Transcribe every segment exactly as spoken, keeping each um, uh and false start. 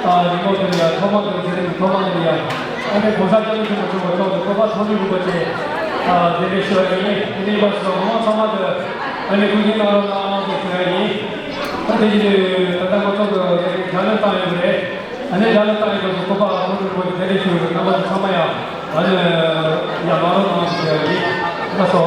ཨ་ཉིན་མོ་དེར་ཡང་ཐོག་མ་དེར་འཛིན་རིམ་ཐོག་མ་དེར་ཡང་ཨ་ནི་༸གོང་ས་༸སྐྱབས་མགོན་ཆེན་པོ་མཆོག་གི་ཐོག་ཏུ་སྐུ་པར་མཐོང་གྲོལ་རིན་པོ་ཆེ་ཨ་གདན་འདྲེན་ཞུ་བ་ཡིན། དེ་འདྲའི་སྐབས་སུ་ངོ་མ་ཚང་མ་དུ་ཨ་ནི་སྐུ་མཁྱེན་གནང་རོགས་གནང་ཞེས་ཞུ་བ་ཡིན། ཨ་དེ་ཡིན་དུས་ད་ལྟ་ང་ཚོ་གི་ཡ་གི་ལྗགས་ལན་བཏང་ཡོད་པ་རེད། ཨ་ནི་ལྗགས་ལན་བཏང་ཡོད་པ་སྐུ་པར་མཐོང་གྲོལ་རིན་པོ་ཆེ་གདན་འདྲེན་ཞུ་བའི་རྣམ་པ་ཚོ་ཚང་མ་ཡང་ཨ་ནི་ཡར་ལངས་རོགས་གནང་ཞེས་ཞུ་བ་ཡིན། ལགས་སོ།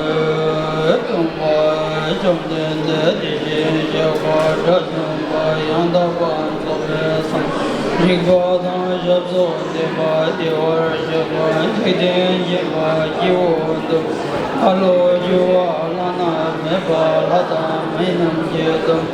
སྟོན་པ་བཅོམ་ལྡན་འདས་དེ་བཞིན་གཤེགས་པ་དགྲ་བཅོམ་པ་ཡང་དག་པར་རྫོགས་པའི་སངས་རྒྱས་རིག་པ་དང་ཞབས་སོར་ལྡན་པ་བདེ་བར་གཤེགས་པ་འཇིག་རྟེན་མཁྱེན་པ་སྐྱེས་བུ་འདུལ་བ་ཁ་ལོ་སྒྱུར་བ་བླ་ན་མེད་པ་ལྷ་དང་མི་རྣམས་ཀྱི་གདུང་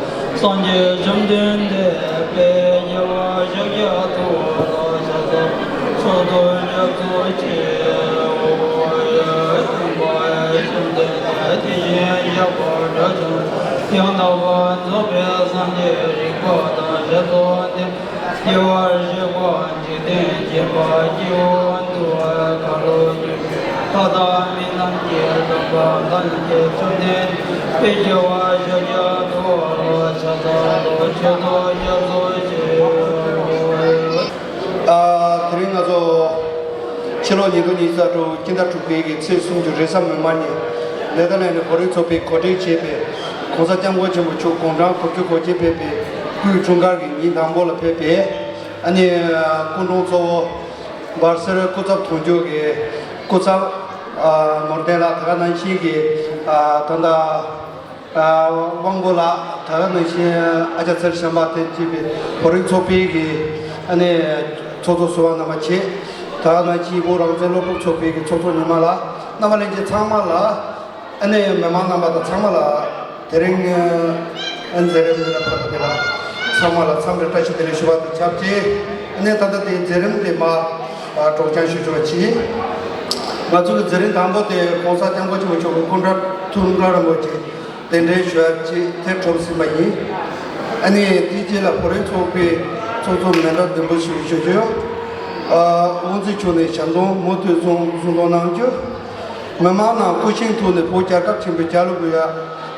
སངས་རྒྱས་བཅོམ་ལྡན་འདས་དཔལ་རྒྱལ་བ་ཤཱཀྱ་ཐུབ་པ་ལ་ཕྱག་འཚལ་ལོ། ཕྱག་འཚལ་ལོ། ཕྱག་འཚལ་ལོ། ཕྱག་འཚལ་ལོ། ཕྱག་འཚལ་ལོ། སྟོན་པ་བཅོམ་ལྡན་འདས་དེ་བཞིན་གཤེགས་པ་དགྲ་བཅོམ་པ་ཡང་དག་པར་རྫོགས་པའི་སངས་རྒྱས་རིག་པ་དང་ཞབས་སོར་ལྡན་པ་བདེ་བར་གཤེགས་པ་འཇིག་རྟེན་མཁྱེན་པ་སྐྱེས་བུ་འདུལ་བ་ཁ་ལོ་སྒྱུར་ དང་མི་རྣམས་ཀྱི་དམ་པ་ལྷ་ཡི་གཙུག་ནས་དཔལ་རྒྱལ་བ་ཤཱཀྱ་ཐུབ་པ་ལ་ཕྱག་འཚལ་ལོ། མཆོད་དོ་སྐྱབས་སུ་མཆིའོ། ཨ། དེ་རིང་ང་ཚོ་ཕྱི་ལོ་ཉིས་སྟོང་ཉི་ཤུ་རྩ་དྲུག་སྤྱི་ཟླ་དྲུག་པའི་གི་ཚེས་སུམ་ཅུ་རེས་གཟའ་མིག་དམར་ཉིན་ནེ་དར་ལེན་ཌི་བོད་རིགས་ཚོགས་པས་གོ་སྒྲིག་བྱས་པའི་༸གོང་ས་༸སྐྱབས་མགོན་ཆེན་པོ་མཆོག་དགུང་གྲངས་དགུ་བཅུ་གོ་གཅིག་ཕེབས་པའི་སྐུའི་འཁྲུངས་སྐར་གྱི་ཉིན་དང་པོ་ལ་ཕེབས་པའི་ཨ་ནི་སྐུ་འཁྲུངས་གཙོ་བོ་འབར་སེར་སྐུ་ཚབ་དོན་གཅོད་ཀྱི་སྐུ་ཚབ་ཨ་ནོར་ལྡན་ལགས། དེ་ག་ནང་བཞིན་གྱི་ཨ་ད་ལྟ་ཨ་དབང་པོ་ལགས། དེ་ག་ནང་བཞིན་ཨ་ཅག་ཚེ་རིང་བྱམས་པ་དང་བཅས་པའི་བོད་རིགས་ཚོགས་པའི་གི་ཨ་ནི་ཚོགས་གཙོ་ཟུར་པ་རྣམ་པ་བཅས། དེ་ག་ནང་བཞིན་བོད་རང་བཙན་སློབ་ཕྲུག་ཚོགས་པའི་གི་ཚོགས་གཙོ་ཉི་མ་ལགས། རྣམ་པ་ལྷན་རྒྱས་ཚང་མ་ལ། ཨ་ནི་མི་མང་རྣམ་པ་དང་ཚང་མ་ལ་དེ་རིང་ཨ་མཛད་རིམ་འདི་ལ་ཕེབས་པ་དེ་ལ་ཚང་མ་ལ་འཚམས་འདྲི་བཀྲ་ཤིས་བདེ་ལེགས་ཞུ་བ་དང་ཆབས་ཅིག་ཨ་ནི་ད་ལྟ་དེ་མཛད་རིམ་དེ་མར་ཨ་སྒྲོག་སྦྱང་ཞུ་ཆོག་པ་བྱེད། ང་ཚོ་གི་མཛད་རིམ་དང་པོ་དེ་༸གོང་ས་༸སྐྱབས་མགོན་ཆེན་པོ་མཆོག་གི་སྐུ་འདྲ་ཐུགས་འདྲ་རིན་པོ་ཆེ་གདན་འདྲེན་ཞུ་ཡ་ཅིག་དེ་གྲུབ་ཟིན་པ་ཡིན། ཨ་ནི་དེའི་རྗེས་ལ་བོད་རིགས་ཚོགས་པའི་ཚོགས་གཙོ་མེ་ཏོག་ལྡེམ་པོ་ཞུ་ཞུ་རྒྱུ། ཨ་དབུ་འཛིན་མཆོག་ནས་ཞལ་འཛོམས་མུ་མཐུད་གསུང་གསུང་གཏོང་གནང་རྒྱུ། མི་མང་རྣམས་སྐུ་བཞེངས་ཐོག་ནས་བོད་རྒྱལ་ཁབ་ཆེན་པོའི་རྒྱལ་གླུ་འབུལ་ཡ་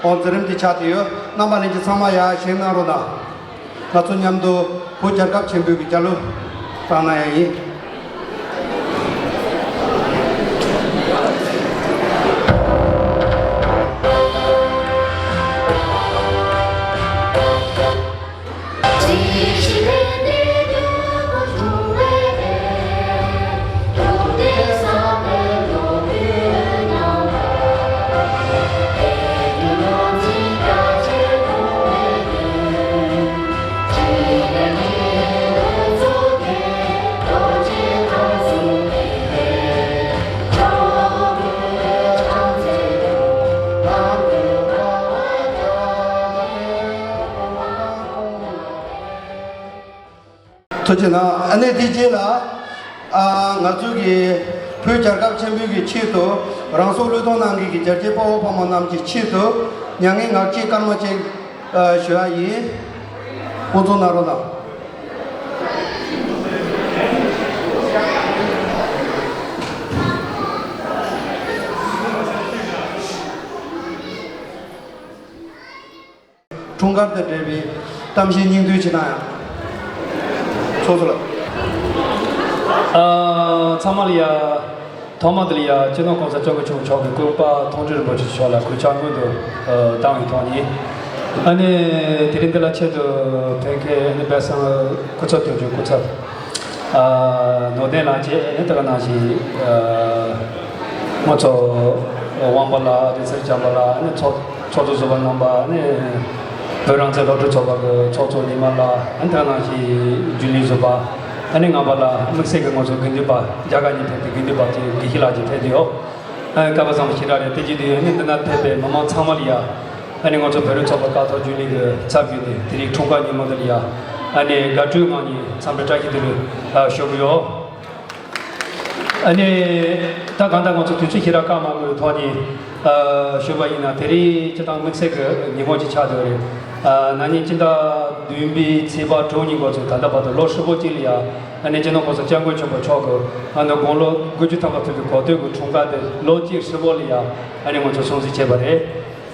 འོང་། མཛད་རིམ་འདི་ཆགས་བསྡད་ཡོད། རྣམ་པ་ལྷན་རྒྱས་ཚང་མ་ཡར་བཞེངས་གནང་རོགས་གནང་། ང་ཚོ་མཉམ་དུ་བོད་རྒྱལ་ཁབ་ཆེན་པོའི་གི་རྒྱལ་གླུ་བཏང་གནང་ཡ་ཡིན། ཐུགས་རྗེ་གནང་། ཨ་ནི་དེ་རྗེས་ལ་ཨ་ང་ཚོ་གི་བོད་རྒྱལ་ཁབ་ཆེན་པོའི་གི་ཆེད་དུ་རང་སྲོག་བློས་གཏོང་གནང་མཁན་གྱི་རྒྱལ་གཅེས་དཔའ་བོ་དཔའ་མོ་རྣམས་ཀྱི་ཆེད་དུ་མྱ་ངན་ངག་བཅད་སྐར་མ་གཅིག་ཨ་ཞུ་ཡ་ཡིན། དབུ་འཛུགས་གནང་རོགས་གནང་། འཁྲུངས་སྐར་དང་འབྲེལ་བའི་གཏམ་བཤད་སྙིང་བསྡུས་ཅིག་གནང་ཡ། ཚོགས་གཙོ་ལགས། ཨ་ཚང་མ་ལ་ཡ། ཐོག་མ་དེ་ལ་ཡ་སྤྱི་ནོར་༸གོང་ས་༸སྐྱབས་མགོན་ཆེན་པོ་མཆོག་གི་སྐུ་པར་མཐོང་གྲོལ་རིན་པོ་ཆེ་མཆོག་ལ་གུས་ཕྱག་སྔོན་དུ་ཨ་བཏང་བའི་ཐོག་ནས། ཨ་ནི་དེ་རིང་འདི་ལ་ཆེད་དུ་ཕེབས་མཁན་ཨ་ནི་དཔལ་བཟང་སྐུ་ཚབ་དོན་གཅོད་སྐུ་ཚབ་ཨ་ནོར་ལྡན་ལགས་བཅས་ཨ་ནི་དེ་ག་ནང་བཞིན་ཨ་ང་ཚོ་དབང་པོ་ལགས། རིག་འཛིན་བྱམས་པ་ལགས། ཨ་ནི་ཚོགས་ཚོགས་གཙོ་ཟུར་པ་རྣམ་པ། ཨ་ནི་བོད་རང་བཙན་སློབ་ཕྲུག་ཚོགས་པ་གི་ཚོགས་གཙོ་ཉི་མ་ལགས། ཨ་ནི་དེ་ག་ནང་བཞིན་རྒྱུན་ལས་ཟུར་པ། ཨ་ནི་རྔམ་པ་ལགས། དམིགས་བསལ་གྱི་ང་ཚོ་དགེ་འདུན་པ་རྒྱ་གར་ནས་ཕེབས་པའི་དགེ་འདུན་པ་དེ་དགེ་བཤེས་ལགས་ཀྱིས་ཕེབས་ཏེ་ཡོད། ཨ་ནི་སྐལ་བ་བཟང་པོ་ཞེ་དྲག་རེད། དེ་བཞིན་དུ་ཨ་ནི་འདི་ན་ཕེབས་པའི་མི་མང་ཚང་མ་ལ་ཡ། ཨ་ནི་ང་ཚོ་བོད་རིགས་ཚོགས་པ་ཀ་ཐོག་རྒྱུན་ལས་ཀྱི་ཚབ་བརྒྱུད་ནས་དེ་རིང་འཁྲུངས་སྐར་ཉིན་མོ་འདི་ལ་ཡ། ཨ་ནི་དགའ་སྤྲོའི་ངང་ནས་འཚམས་འདྲི་བཀྲ་ཤིས་བདེ་ལེགས་ཞུ་གི་ཡོད། ཨ་ནི་ད་གང་ལྟར་ང་ཚོ་དུས་ཚོད་ཞེ་དྲག་བཀག་མ་དགོས་པའི་ཐོག་ནས་ཨ་ཞུས་པ་ཡིན་ན། དེ་རིང་སྤྱིར་བཏང་དམིགས་བསལ་གྱི་ཉིན་མོ་ཅིག་ཆགས་བསྡད་ཡོད་རེད། ཨ་ན་ནིང་སྤྱི་ཟླ་བདུན་པའི་ཚེས་པ་དྲུག་ཉིན་འགོ་ཚུགས་ད་ལྟ་བར་དུ་ལོ་ཧྲིལ་པོ་གཅིག་ལ་ཡ། ཨ་ནི་སྤྱི་ནོར་༸གོང་ས་༸སྐྱབས་མགོན་ཆེན་པོ་མཆོག་གི་ཨ་ནི་དགུང་ལོ་དགུ་བཅུ་ཐམ་པ་ཐུབ་པའི་གོ་སྟོན་གྱི་འཁྲུངས་སྐར་དེ་ལོ་གཅིག་ཧྲིལ་པོ་ལ་ཡ། ཨ་ནི་ང་ཚོ་སྲུང་བརྩི་བྱས་པ་རེད།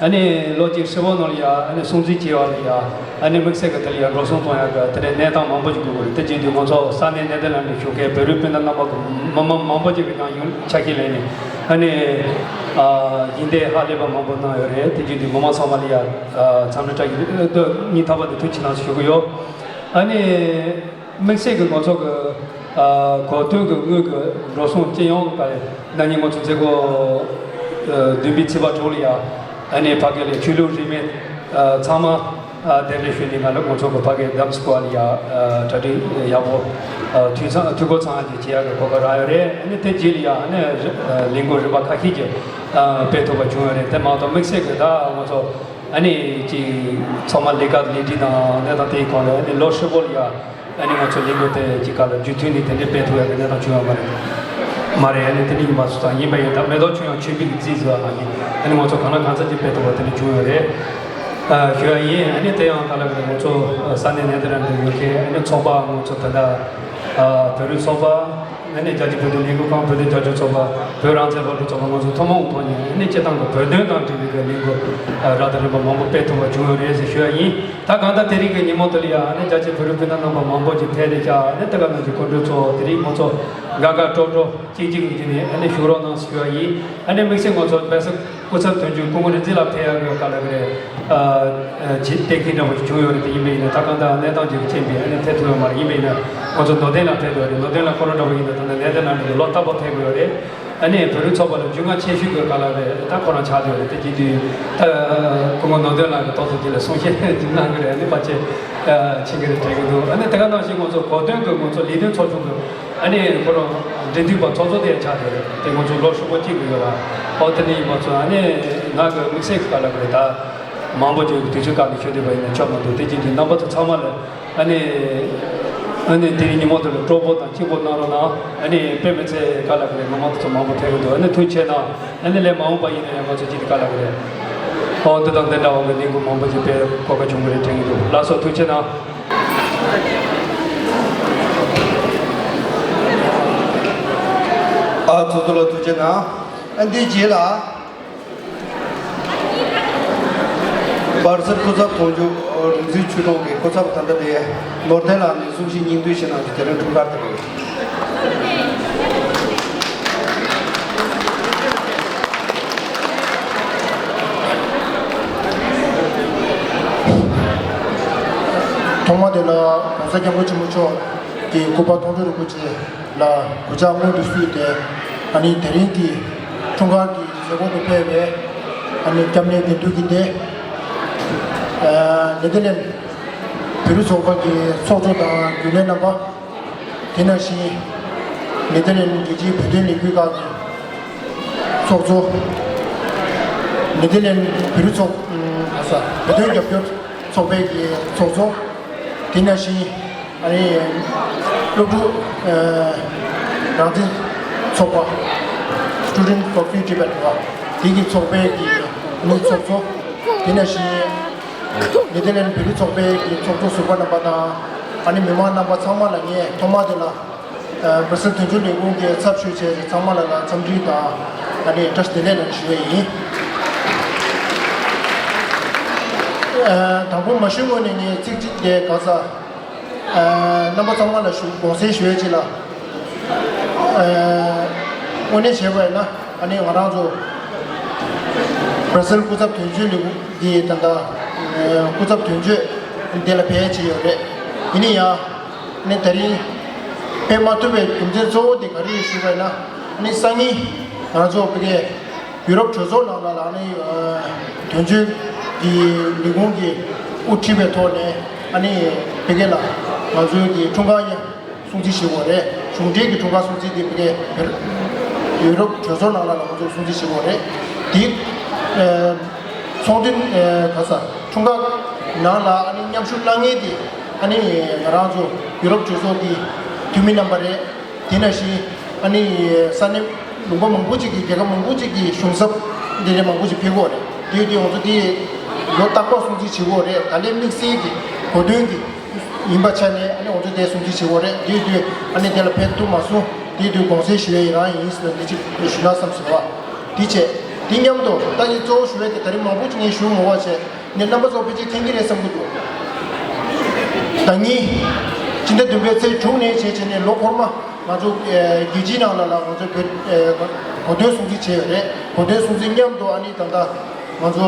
ཨ་ནི་ལོ་གཅིག་ཧྲིལ་པོ་ནང་ལ་ཡ། ཨ་ནི་སྲུང་བརྩི་བྱས་པ་ལ་ཡ། ཨ་ནི་དམིགས་བསལ་གྱི་དེ་ལ་ཡ་འགྲོ་སོང་གཏོང་ཡག་གི་དེ་འདྲའི་གནས་སྟངས་མང་པོ་ཞིག་དགོས་ཀྱི་རེད། དེ་བྱེད་དུས་ང་ཚོ་ས་གནས་ནེ་དར་ལན་ཌི་ནས་བཞུགས་མཁན་བོད་རིགས་སྤུན་ཟླ་རྣམ་པ་གི་མི་མང་མང་པོ་ཞིག་གིས་ཀྱང་ཡང་ཆ་ཤས་ལེན་ནས། ཨ་ནི་ཨ་ཡིན་ཏེ་ཧ་ལས་པ་མང་པོ་གནང་ཡོད་རེད། དེ་བྱེད་དུས་མི་མང་ཚང་མ་ལ་ཡ་ཨ་འཚམས་འདྲི་བཀྲ་ཤིས་བདེ་ལེགས་སྙིང་ཐག་པ་ནས་ཐུགས་རྗེ་གནང་ཞུ་གི་ཡོད། ཨ་ནི། དམིགས་བསལ་གྱི་ང་ཚོ་གི་ཨ་གོ་སྟོན་གྱི་དངུལ་གྱི་འགྲོ་སོང་སྤྱི་ཡོངས་ཀྱི་ན་ནིང་ང་ཚོ་མཛད་སྒོ་ཨ་བདུན་པའི་ཚེས་པ་དྲུག་ལ་ཡ། ཨ་ནི་ཕ་གི་ལ་ཆོས་ལུགས་རིས་མེད་ཨ་ཚང་མ་ཨ་གདན་འདྲེན་ཞུས་ནས་ང་ལ་ང་ཚོ་གི་ཕ་གི་དམ་སྐུ་བ་ལ་ཡ་ཨ་གྲ་སྒྲིག་ཡག་པོ་ཨ་འཐུས་ཚང་འཐུས་སྒོ་ཚང་ཅིག་བྱེད་ཡག་གི་གོ་སྐབས་རག་ཡོད་རེད། ཨ་ནི་དེ་རྗེས་ལ་ཡ་ཨ་ནི་ཨ་ལས་འགུལ་རིམ་པ་ཁ་ཤས་ཀྱི་ཨ་སྤེལ་ཐུབ་པ་བྱུང་ཡོད་རེད། དེ་མ་གཏོགས་དམིགས་བསལ་གྱི་ད་ང་ཚོ། ཨ་ནི་ཅིག་ཚང་མ་ལས་ཀ་ལས་སྒྲིག་དང་གནས་སྟངས་དེའི་སྒང་ལ་ཨ་ནི་ལོ་ཧྲིལ་པོ་ལ་ཡ། ཨ་ནི་ང་ཚོ་ལས་འགུལ་དེ་ཅིག་ག་ལ་རྒྱུན་མཐུད་ནས་དེ་འདྲའི་སྤེལ་ཐུབ་ཡག་གི་གནས་སྟངས་བྱུང་ཡོད་མ་རེད། མ་རེད། ཨ་ནི་དེ་འདྲ་ཡིན་པ་སོང་ཙང་ཡིན་པ་ཡིན། ད་མེ་ཏོག་ཁྱོད་ཡང་ཆོས་པའི་གི་རྩིས་བཟོས་ཨ་ནི། ཨ་ནི་ང་ཚོ་གང་ལ་གང་འཚམ་ཅིག་སྤེལ་ཐུབ་པ་དེ་འདྲ་བྱུང་ཡོད་རེད། ཨ་ཞུ་ཡ་ཡིན། ཨ་ནི་དེ་ཡང་ག་ལ་གི་ང་ཚོ་ས་གནས་ནེ་དར་ལན་ཌི་ཡོད་མཁན་ཨ་ནི་ཚོགས་པ་ང་ཚོ་ད་ལྟ་ཨ་བོད་རིགས་ཚོགས་པ། ཨ་ནི་རྒྱལ་སྤྱིའི་བོད་དོན་ལས་འགུལ་ཁང་། བོད་དོན་རྒྱབ་སྐྱོར་ཚོགས་པ། བོད་རང་བཙན་སློབ་ཕྲུག་ཚོགས་པ། ང་ཚོ་ཐུན་མོང་ཐོག་ནས་ཨ་ནི་སྤྱིར་བཏང་གི་བོད་དོན་དང་འབྲེལ་བའི་གི་ལས་འགུལ་རབ་དང་རིམ་པ་མང་པོ་སྤེལ་ཐུབ་པ་བྱུང་ཡོད་རེད་ཟེར་ཞུ་ཡ་ཡིན། ད་གང་ལྟར་དེ་རིང་གི་ཉིན་མོ་དེ་ལ་ཡང་ཨ་ནི་རྒྱལ་སྤྱིའི་བོད་རིགས་སྤུན་ཟླ་རྣམ་པ་མང་པོ་ཞིག་ཕེབས་ཏེ། ཨ་ནི་དེ་ག་ནང་བཞིན་སྐུ་མགྲོན་ཚོ་དེ་རིང་ང་ཚོ་དགའ་དགའ་སྤྲོ་སྤྲོ་གཅིག་གཅིག་གི་ནས་ཨ་ནི་བཞུགས་རོགས་གནང་ཞུ་ཡ་ཡིན། ཨ་ནི་དམིགས་བསལ་ང་ཚོ་བལ་སྐུ་ཚབ་དོན་གཅོད་སྐུ་ངོ་རིག་འཛིན་ལགས་ཕེབས་ཡག་གི་ག་ལ་གི་རེད། ཨ་ཨ་ཇི་གཏན་འཁེལ་འདྲ་བོ་ཞིག་བྱུང་ཡོད་རེད། དེ་ཡིན་པ་ཡིན་ན་ད་གང་ལྟར་གནས་སྟངས་ཅིག་རྐྱེན་པས་ཨ་ནི་ཕེབས་ཐུབ་ཡོད་མ་རེད། ཡིན་པ་ཡིན་ན་ང་ཚོ་ནོར་ལྡན་ལགས་ཕེབས་འདུག་རེད། ནོར་ལྡན་ལགས་ཁོ་རང་འདྲ་བོ་ཡིན་ན་ད་ནང་གནས་སྡོད་གནང་འདུག་ལོ་རྟག་པར་ཕེབས་དགོས་ཡོད་རེད། ཨ་ནི་བོད་རིགས་ཚོགས་པ་ལ་རྒྱུས་མངའ་ཆེ་ཤོས་ཀྱི་ག་ལ་རེད། ད་ཁོ་རང་ཆགས་བསྡད་ཡོད་རེད། དེ་བྱེད་དུས་ད་སྐུ་ངོ་ནོར་ལྡན་ལགས་ཀྱིས་ཏོག་ཙམ་དེ་ལ་གསུང་བཤད་ཅིག་གནང་གི་རེད། ཨ་ནི་ཕལ་ཆེར་ཕྱིན་གྱི་རེད་དྲན་གྱི་འདུག་ཨ་ནི་དེ་ག་ནང་བཞིན་ང་ཚོ་གོ་སྟོན་གྱི་ང་ཚོ་ལས་དོན་ཚོགས་ཆུང་གི་ཨ་ནི་ཁོ་རང་འབྲེལ་མཐུད་པ་ཚོགས་གཙོ་དེ་ཆགས་བསྡད་རེད། དེ་ང་ཚོ་ལོ་ཧྲིལ་པོ་སྐྱེལ་གྱི་ཡོད་ལ། ཨོ་དེ་ནི་ཡིན་པ་ཚོ་ཨ་ནི་ང་གི་དམིགས་བསལ་གྱི་ག་ལ་གི་རེད། ད་མང་པོ་ཅིག་དུས་ཚོད་བཀག་ནས་ཞུ་བསྡད་པ་ཡིན་ན་ཆོག་མི་འདུག་དེ་བྱེད་དུས་རྣམ་པ་ཚོ་ཚང་མ་ལ་ཨ་ནི་ཨ་ནི་དེ་རིང་ཉིན་མོ་དེ་ལ་སྤྲོ་པོ་དང་སྐྱིད་པོ་གནང་རོགས་གནང་། ཨ་ནི་དཔེ་མི་སྲིད་ག་ལ་གི་རེད། ང་མང་པོ་ཚོ་མང་པོ་ཕེབས་ཀྱི་འདུག་ཨ་ནི་ཐུགས་རྗེ་ཆེ་གནང་། ཨ་ནི་ལས་མ་འོངས་པ་ཡིན་ན་ཡང་ང་ཚོ་ཅིག་ག་ལ་གི་རེད། ཨོ་འདི་དང་འདི་འདྲ་བ་གི་ལས་འགུལ་མང་པོ་ཅིག་སྤེལ་གོ་སྐབས་བྱུང་གི་རེད་དྲན་གྱི་འདུག་ལགས་སོ། ཐུགས་རྗེ་གནང་། ཨ་ཚོགས་གཙོ་ལ་ཐུགས་རྗེ་གནང་། ཨ་འདིའི་རྗེས་ལ། སྦར་སིལ་སྐུ་ཚབ་དོན་གཅོད་རིག་འཛིན་ཆོས་གྲོང་གི་སྐུ་ཚབ་ད་ལྟ་དེ་ནོར་ལྡན་ལགས་ནས་གསུང་བཤད་སྙིང་བསྡུས་ཤིག་གནང་རྒྱུ། དེ་རིང་འཁྲུངས་སྐར་དེ་རེད། ཐོག་མ་དེ་ལ་༸གོང་ས་༸སྐྱབས་མགོན་ཆེན་པོ་མཆོག་གི་སྐུ་པར་མཐོང་གྲོལ་རིན་པོ་ཆེ་ལ་གུས་ཕྱག་སྔོན་དུ་བསུས་ཏེ། ཨ་ནི་དེ་རིང་གི་འཁྲུངས་སྐར་གྱི་མཛད་སྒོ་དུ་ཕེབས་པའི་ཨ་ནི་སྐྱབས་གནས་དགེ་འདུན་དགེ་ལྡན། ཨ་ནེ་ཐར་ལེན་བོད་རིགས་ཚོགས་པ་གི་ཚོགས་གཙོ་དང་རྒྱུན་ལས་རྣམ་པ། དེ་ནང་བཞིན་ནེ་ཐར་ལེན་རྒྱལ་སྤྱིའི་བོད་དོན་ལས་འགུལ་ཁང་གི་ཚོགས་གཙོ། ནེ་ཐར་ལེན་བོད་རིགས་ཚོགས་ཨ་ས་བོད་དོན་རྒྱབ་སྐྱོར་ཚོགས་པའི་གི་ཚོགས་གཙོ། དེ་ནང་བཞིན་ཨ་ནི་སློབ་ཕྲུག་ཨ་རང་བཙན་ཚོགས་པ། Student for Free Tibet། དེ་གི་ཚོགས་པའི་གི་ཨ་ནི་ཚོགས་གཙོ། དེ་ནང་བཞིན་ནེ་ཐར་ལེན་བོད་རིགས་ཚོགས་པའི་གི་ཚོགས་གཙོ་ཟུར་པ་རྣམ་པ་དང་། ཨ་ནི་མི་མང་རྣམ་པ་ཚང་མ་ལ་ངས་ཐོག་མ་དེ་ལ་ཨ་སྦར་སིལ་དོན་གཅོད་ལས་ཁུངས་ཀྱི་ཚབ་ཞུས་བྱས་ཚང་མ་ལ་ལ་འཚམས་འདྲི་དང་ཨ་ནི་བཀྲ་ཤིས་བདེ་ལེགས་ལ་ཞུ་བ་ཡིན། ཨ་དང་པོ་མ་ཞུ་སྔོན་ནས་ངས་ཚིག་གཅིག་དེ་ག་ས་ཨ་རྣམ་པ་ཚང་མ་ལ་ཞུ་དགོངས་སེལ་ཞུ་ཡས་ཅིག་ལ། ཨ་དངོས་གནས་བྱས་པ་ཡིན་ན་ཨ་ནི་ང་རང་ཚོ་སྦར་སིལ་སྐུ་ཚབ་དོན་གཅོད་ལས་ཁུངས་ཀྱི་ད་ལྟ་ཨ་སྐུ་ཚབ་དོན་གཅོད་འདི་ལ་ཕེབས་ཡས་ཅིག་ཡོད་རེད། ཡིན་ན་ཡང་། ནི་དེ་རིང་ཕེབས་མ་ཐུབ་པའི་རྒྱུ་མཚན་གཙོ་བོ་དེ་ག་རེ་ཡོད་ཞུས་པ་ཡིན་ན། ནི་སང་ཉིན་ང་ཚོ་བོད་སྐད་ཡུ་རོབ་གྲོས་ཚོགས་ནང་ལ་ལ་ནི་དོན་གཅོད་ཀྱི་ལས་ཁུངས་ཀྱི་དབུ་ཁྲིད་པའི་ཐོག་ནས་ཨ་ནི་བོད་སྐད་ལ་ང་ཚོའི་གི་འཁྲུངས་སྐར་སྲུང་བརྩི་ཞུ་དགོས་རེད། གཞུང་འབྲེལ་གྱི་འཁྲུངས་སྐར་སྲུང་བརྩི་དེ་བོད་སྐད་ཡུ་རོབ་གྲོས་ཚོགས་ནང་ལ་ལ་ང་ཚོ་སྲུང་བརྩི་ཞུ་དགོས་རེད། དེ་ཚོགས་འདུ་ག་ས་འཁྲུངས་སྐར་ནང་ལ་ཨ་ནི་མཉམ་ཞུགས་གནང་མཁན་དེ། ཨ་ནི་ང་རང་ཚོ་ཡུ་རོབ་གྲོས་ཚོགས་ཀྱི་འཐུས་མི་རྣམ་པ་རེད། དེ་ནང་བཞིན་ཨ་ནི་ས་གནས་ལུང་པ་མང་པོ་ཅིག་གི་རྒྱལ་ཁབ་མང་པོ་ཅིག་གི་གཞུང་ཚབ་འདི་འདྲ་མང་པོ་ཅིག་ཕེབས་ཀྱི་ཡོད་རེད། དེ་དུས་ང་ཚོ་དེ་ལོ་རྟག་པར་སྲུང་བརྩི་བྱེད་ཀྱི་ཡོད་རེད། ད་ལན་དམིགས་བསལ་གྱི་གོ་སྟོན་གྱི་ཡིན་པ་ཆ་ནས་ཨ་ནི་ང་ཚོ་དེ་སྲུང་བརྩི་བྱེད་ཀྱི་ཡོད་རེད། དེ་དུས་ཨ་ནི་དེ་ལ་ཕེབས་ཐུབ་མ་སོང་། དེ་དུས་དགོངས་སེལ་ཞུ་ཡས་རང་ཡིན་ཟེར་ནས་འདི་ཅིག་ཞུ་ན་བསམ་སོང་བ། དེ་བྱས་དེ་མཉམ་དུ་ད་ངས་གཙོ་བོ་ཞུ་ཡས་དེ་ད་རིང་མང་པོ་ཅིག་ངས་ཞུ་མ་བ་བྱས། ནས་རྣམ་པ་ཚོ་ཕལ་ཆེར་མཁྱེན་གྱི་རེད་བསམ་གྱི་འདུག་ཟླ་ཉིན་ཕྱི་ཟླ་བདུན་པའི་ཚེས་དྲུག་ནས་བྱས་བྱས་ནས་ལོ་འཁོར་མ་ང་ཚོ་ཨ་རྒྱལ་སྤྱིའི་ནང་ལ་ལ་ང་ཚོ་བོད་ཨ་གོ་སྟོན་སྲུང་བརྩི་བྱས་ཡོད་རེད། གོ་སྟོན་སྲུང་བརྩི་མཉམ་དུ་ཨ་ནི་ད་ལྟ་ང་ཚོ་